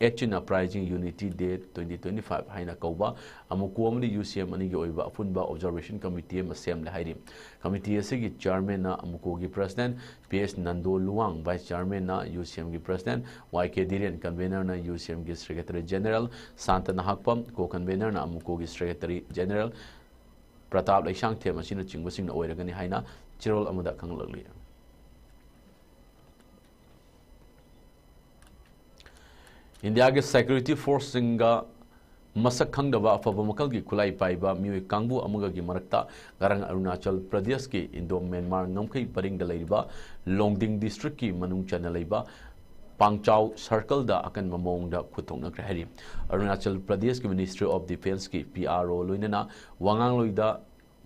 Etchin Uprising Unity Day twenty twenty-five ꯍꯥꯏꯅ ꯀꯧꯕ ꯑꯃꯨꯀꯣ ꯑꯃꯗꯤ ꯌꯨ ꯁꯤ ꯑꯦꯝ ꯑꯅꯤꯒꯤ ꯑꯣꯏꯕ ꯑꯄꯨꯟꯕ ꯑꯣꯕꯖꯥꯔꯕꯦꯁꯟ ꯀꯃꯤꯇꯤ ꯑꯃ ꯁꯦꯝꯂꯦ ꯍꯥꯏꯔꯤ꯫ ꯀꯃꯤꯇꯤ ꯑꯁꯤꯒꯤ ꯆꯤꯌꯔꯃꯦꯟꯅ ꯑꯃꯨꯀꯣꯒꯤ president P S Nando Luwang, vice ꯆꯤꯌꯔꯃꯦꯟꯅ ꯌꯨ ꯁꯤ ꯑꯦꯝꯒꯤ ꯄ꯭ꯔꯁꯤꯗꯦꯟꯠ ꯋꯥꯏ ꯀꯦ ꯙꯤꯔꯦꯟ, ꯀꯟꯚꯦꯅꯔꯅ ꯌꯨ ꯁꯤ ꯑꯦꯝꯒꯤ ꯁꯦꯀ꯭ꯔꯦꯇꯔꯤ ꯖꯦꯅꯔꯦꯜ ꯁꯥꯟꯇ ꯅꯍꯥꯛꯄꯝ, ꯀꯣ ꯀꯟꯚꯦꯅꯔꯅ ꯑꯃꯨꯀꯣꯒꯤ ꯁꯦꯀ꯭ꯔꯦꯇꯔꯤ ꯖꯦꯅꯔꯦꯜ ꯄ꯭ꯔꯇꯥꯞ ꯂꯩꯁꯥꯡꯊꯦꯝ ꯑꯁꯤꯅꯆꯤꯡꯕꯁꯤꯡꯅ ꯑꯣꯏꯔꯒꯅꯤ ꯍꯥꯏꯅ ꯆꯦꯔꯣꯜ ꯑꯃꯗ ꯈꯪꯂꯛꯂꯤ꯫ ꯏꯟꯗꯤꯌꯥꯒꯤ ꯁꯦꯀ꯭ꯌꯨꯔꯤꯇꯤ ꯐꯣꯔꯁꯁꯤꯡꯒ ꯃꯁꯛ ꯈꯪꯗꯕ ꯑꯐꯕ ꯃꯈꯜꯒꯤ ꯈꯨꯠꯂꯥꯏ ꯄꯥꯏꯕ ꯃꯤꯑꯣꯏ ꯀꯥꯡꯕꯨ ꯑꯃꯒꯒꯤ ꯃꯔꯛꯇ ꯉꯔꯥꯡ ꯑꯔꯨꯅꯥꯆꯜ ꯄ꯭ꯔꯗꯦꯁꯀꯤ ꯏꯟꯗꯣ ꯃ꯭ꯌꯥꯟꯃꯥꯔ ꯉꯝꯈꯩ ꯄꯔꯤꯡꯗ ꯂꯩꯔꯤꯕ ꯂꯣꯡꯗꯤꯡ ꯗꯤꯁꯇ꯭ꯔꯤꯛꯀꯤ ꯃꯅꯨꯡ ꯆꯟꯅ ꯂꯩꯕ ꯄꯥꯡꯆꯥꯎ ꯁꯔꯀꯜꯗ ꯑꯀꯟꯕ ꯃꯑꯣꯡꯗ ꯈꯨꯠꯊꯣꯛꯅꯈ꯭ꯔꯦ ꯍꯥꯏꯔꯤ꯫ ꯑꯔꯨꯅꯥꯆꯜ ꯄ꯭ꯔꯗꯦꯁꯀꯤ ꯃꯤꯅꯤꯁꯇ꯭ꯔꯤ ꯑꯣꯐ ꯗꯤꯐꯦꯟꯁꯀꯤ ꯄꯤ ꯑꯥꯔ ꯑꯣ ꯂꯣꯏꯅꯅ ꯋꯥꯉꯥꯡꯂꯣꯏꯗ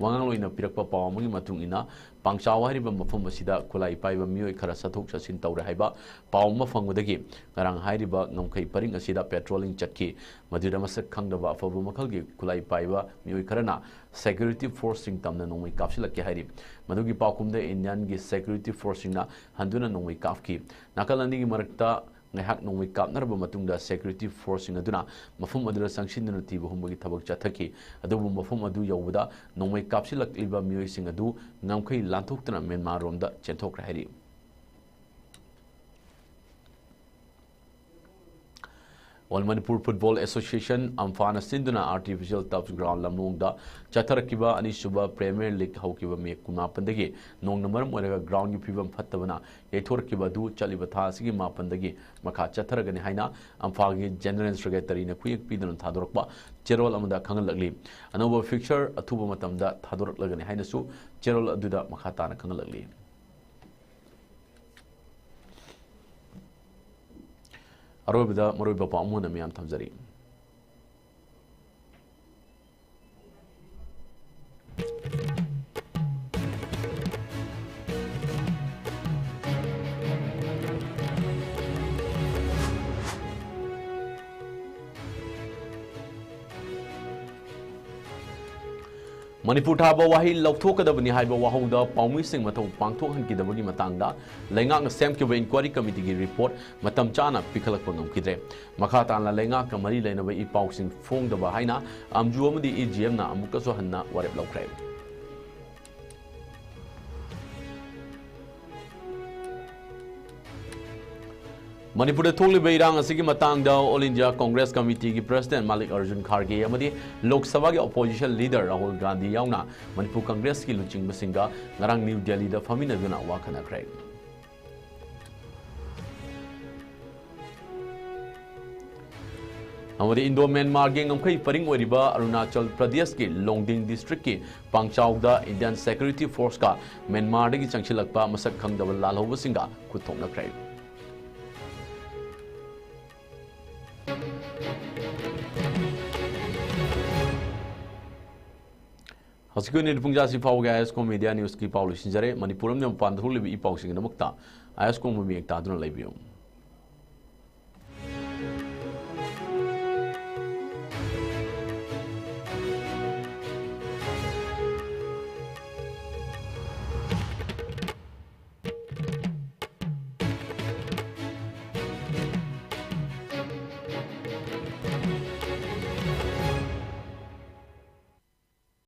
ꯋꯥꯉꯥꯡꯂꯣꯏꯅ ꯄꯤꯔꯛꯄ ꯄꯥꯎ ꯑꯃꯒꯤ ꯃꯇꯨꯡ ꯏꯟꯅ, ꯄꯥꯡꯆꯥꯎ ꯍꯥꯏꯔꯤꯕ ꯃꯐꯝ ꯑꯁꯤꯗ ꯈꯨꯠꯂꯥꯏ ꯄꯥꯏꯕ ꯃꯤꯑꯣꯏ ꯈꯔ ꯆꯠꯊꯣꯛ ꯆꯠꯁꯤꯟ ꯇꯧꯔꯦ ꯍꯥꯏꯕ ꯄꯥꯎ ꯑꯃ ꯐꯪꯕꯗꯒꯤ ꯉꯔꯥꯡ ꯍꯥꯏꯔꯤꯕ ꯉꯝꯈꯩ ꯄꯔꯤꯡ ꯑꯁꯤꯗ ꯄꯦꯇ꯭ꯔꯣꯂꯤꯡ ꯆꯠꯈꯤ꯫ ꯃꯗꯨꯗ ꯃꯁꯛ ꯈꯪꯗꯕ ꯑꯐꯕ ꯃꯈꯜꯒꯤ ꯈꯨꯠꯂꯥꯏ ꯄꯥꯏꯕ ꯃꯤꯑꯣꯏ ꯈꯔꯅ ꯁꯦꯀ꯭ꯌꯨꯔꯤꯇꯤ ꯐꯣꯔꯁꯁꯤꯡ ꯇꯝꯅ ꯅꯣꯡꯃꯩ ꯀꯥꯞꯁꯤꯜꯂꯛꯀꯦ ꯍꯥꯏꯔꯤ꯫ ꯃꯗꯨꯒꯤ ꯄꯥꯎꯈꯨꯝꯗ ꯏꯟꯗꯤꯌꯥꯟꯒꯤ ꯁꯦꯀ꯭ꯌꯨꯔꯤꯇꯤ ꯐꯣꯔꯁꯁꯤꯡꯅ ꯍꯟꯗꯨꯅ ꯅꯣꯡꯃꯩ ꯀꯥꯞꯈꯤ꯫ ꯅꯥꯀꯜ ꯑꯅꯤꯒꯤ ꯃꯔꯛꯇ ꯉꯥꯏꯍꯥꯛ ꯅꯣꯡꯃꯩ ꯀꯥꯞꯅꯔꯕ ꯃꯇꯨꯡꯗ ꯁꯦꯀ꯭ꯌꯨꯔꯤꯇꯤ ꯐꯣꯔꯁꯁꯤꯡ ꯑꯗꯨꯅ ꯃꯐꯝ ꯑꯗꯨꯗ ꯆꯪꯁꯤꯟꯗꯨꯅ ꯊꯤꯕ ꯍꯨꯝꯕꯒꯤ ꯊꯕꯛ ꯆꯠꯊꯈꯤ꯫ ꯑꯗꯨꯕꯨ ꯃꯐꯝ ꯑꯗꯨ ꯌꯧꯕꯗ ꯅꯣꯡꯃꯩ ꯀꯥꯞꯁꯤꯜꯂꯛꯂꯤꯕ ꯃꯤꯑꯣꯏꯁꯤꯡ ꯑꯗꯨ ꯉꯝꯈꯩ ꯂꯥꯟꯊꯣꯛꯇꯨꯅ ꯃ꯭ꯌꯥꯟꯃꯥꯔ ꯔꯣꯝꯗ ꯆꯦꯟꯊꯣꯛꯈ꯭ꯔꯦ ꯍꯥꯏꯔꯤ꯫ All Manipur Football Association, ꯑꯝꯐꯥꯅ ꯁꯤꯟꯗꯨꯅ ꯑꯥꯔꯇꯤꯐꯤꯁꯤꯌꯦꯜ ꯇꯔꯐ ꯒ꯭ꯔꯥꯎꯟ ꯂꯝꯂꯣꯡꯗ ꯆꯠꯊꯔꯛꯈꯤꯕ ꯑꯅꯤꯁꯨꯕ ꯄ꯭ꯔꯤꯃꯤꯌꯔ ꯂꯤꯒ ꯍꯧꯈꯤꯕ ꯃꯦ ꯀꯨꯟꯃꯥꯄꯟꯗꯒꯤ ꯅꯣꯡꯅ ꯃꯔꯝ ꯑꯣꯏꯔꯒ ꯒ꯭ꯔꯥꯎꯟꯒꯤ ꯐꯤꯕꯝ ꯐꯠꯇꯕꯅ ꯌꯩꯊꯣꯔꯛꯈꯤꯕ ꯑꯗꯨ ꯆꯠꯂꯤꯕ ꯊꯥ ꯑꯁꯤꯒꯤ ꯃꯥꯄꯟꯗꯒꯤ ꯃꯈꯥ ꯆꯠꯊꯔꯒꯅꯤ ꯍꯥꯏꯅ ꯑꯝꯐꯥꯒꯤ ꯖꯦꯅꯔꯦꯜ ꯁꯦꯀ꯭ꯔꯦꯇꯔꯤꯅ ꯈꯨꯌꯦꯛ ꯄꯤꯗꯨꯅ ꯊꯥꯗꯣꯔꯛꯄ ꯆꯦꯔꯣꯜ ꯑꯃꯗ ꯈꯪꯍꯜꯂꯛꯂꯤ꯫ ꯑꯅꯧꯕ ꯐꯤꯛꯆꯔ ꯑꯊꯨꯕ ꯃꯇꯝꯗ ꯊꯥꯗꯣꯔꯛꯂꯒꯅꯤ ꯍꯥꯏꯅꯁꯨ ꯆꯦꯔꯣꯜ ꯑꯗꯨꯗ ꯃꯈꯥ ꯇꯥꯅ ꯈꯪꯍꯜꯂꯛꯂꯤ꯫ ꯑꯔꯣꯏꯕꯗ ꯃꯔꯨꯑꯣꯏꯕ ꯄꯥꯎ ꯑꯃ ꯑꯣꯏꯅ ꯃꯌꯥꯝ ꯊꯝꯖꯔꯤ꯫ ꯃꯅꯤꯄꯨꯔ ꯊꯥꯕ ꯋꯥꯍꯩ ꯂꯧꯊꯣꯛꯀꯗꯕꯅꯤ ꯍꯥꯏꯕ ꯋꯥꯍꯧꯗ ꯄꯥꯎꯃꯤꯁꯤꯡ ꯃꯊꯧ ꯄꯥꯡꯊꯣꯛꯍꯟꯈꯤꯗꯕꯒꯤ ꯃꯇꯥꯡꯗ ꯂꯩꯉꯥꯛꯅ ꯁꯦꯝꯈꯤꯕ ꯏꯟꯀ꯭ꯋꯥꯔꯤ ꯀꯃꯤꯇꯤꯒꯤ ꯔꯤꯄꯣꯔꯠ ꯃꯇꯝ ꯆꯥꯅ ꯄꯤꯈꯠꯂꯛꯄ ꯉꯝꯈꯤꯗ꯭ꯔꯦ꯫ ꯃꯈꯥ ꯇꯥꯅ ꯂꯩꯉꯥꯛꯀ ꯃꯔꯤ ꯂꯩꯅꯕ ꯏ ꯄꯥꯎꯁꯤꯡ ꯐꯣꯡꯗꯕ ꯍꯥꯏꯅ ꯑꯝꯖꯨ ꯑꯃꯗꯤ ꯏ ꯖꯤ ꯑꯦꯝꯅ ꯑꯃꯨꯛꯀꯁꯨ ꯍꯟꯅ ꯋꯥꯔꯦꯞ ꯂꯧꯈ꯭ꯔꯦ꯫ ꯃꯅꯤꯄꯨꯔꯗ ꯊꯣꯛꯂꯤꯕ ꯏꯔꯥꯡ ꯑꯁꯤꯒꯤ ꯃꯇꯥꯡꯗ ꯑꯣꯜ ꯏꯟꯗꯤꯌꯥ ꯀꯣꯡꯒ꯭ꯔꯦꯁ ꯀꯃꯤꯇꯤꯒꯤ ꯄ꯭ꯔꯁꯤꯗꯦꯟ ꯃꯥꯂꯤꯛ ꯑꯔꯖꯨꯟ ꯈꯥꯔꯒꯦ ꯑꯃꯗꯤ ꯂꯣꯛ ꯁꯚꯥꯒꯤ ꯑꯣꯄꯣꯖꯤꯁꯟ ꯂꯤꯗꯔ ꯔꯥꯍꯨꯜ ꯒꯥꯟꯙꯤ ꯌꯥꯎꯅ ꯃꯅꯤꯄꯨꯔ ꯀꯪꯒ꯭ꯔꯦꯁꯀꯤ ꯂꯨꯆꯤꯡꯕꯁꯤꯡꯒ ꯉꯔꯥꯡ ꯅ꯭ꯌꯨ ꯗꯦꯜꯂꯤꯗ ꯐꯝꯃꯤꯟꯅꯗꯨꯅ ꯋꯥ ꯈꯟꯅꯈ꯭ꯔꯦ꯫ ꯑꯃꯗꯤ ꯏꯟꯗꯣ ꯃ꯭ꯌꯥꯟꯃꯥꯔꯒꯤ ꯉꯝꯈꯩ ꯄꯔꯤꯡ ꯑꯣꯏꯔꯤꯕ ꯑꯔꯨꯅꯥꯆꯜ ꯄ꯭ꯔꯗꯦꯁꯀꯤ ꯂꯣꯡꯗꯤꯡ ꯗꯤꯁꯇ꯭ꯔꯤꯛꯀꯤ ꯄꯥꯡꯆꯥꯎꯗ ꯏꯟꯗꯤꯌꯟ ꯁꯦꯀ꯭ꯌꯨꯔꯤꯇꯤ ꯐꯣꯔꯁꯀ ꯃ꯭ꯌꯥꯟꯃꯥꯔꯗꯒꯤ ꯆꯪꯁꯤꯜꯂꯛꯄ ꯃꯁꯛ ꯈꯪꯗꯕ ꯂꯥꯜꯍꯧꯕꯁꯤꯡꯒ ꯈꯨꯠ ꯊꯣꯛꯅꯈ꯭ꯔꯦ꯫ ꯍꯧꯖꯤꯛꯀꯤ ꯑꯣꯏꯅ ꯄꯨꯡ ꯀꯌꯥꯁꯤ ꯐꯥꯎꯕꯒꯤ ꯑꯥꯏ ꯑꯦꯁ ꯀꯣꯝ ꯃꯦꯗꯤꯌꯥ ꯅ꯭ꯌꯨꯁꯀꯤ ꯄꯥꯎ ꯂꯣꯏꯁꯤꯟꯖꯔꯦ꯫ ꯃꯅꯤꯄꯨꯔ ꯑꯃꯗꯤ ꯃꯄꯥꯟꯗ ꯊꯣꯛꯂꯤꯕ ꯏ ꯄꯥꯎꯁꯤꯡꯒꯤꯗꯃꯛꯇ ꯑꯥꯏ ꯑꯦꯁ ꯀꯣꯝꯕꯨ ꯃꯌꯦꯛ ꯇꯥꯗꯨꯅ ꯂꯩꯕꯤꯌꯨ꯫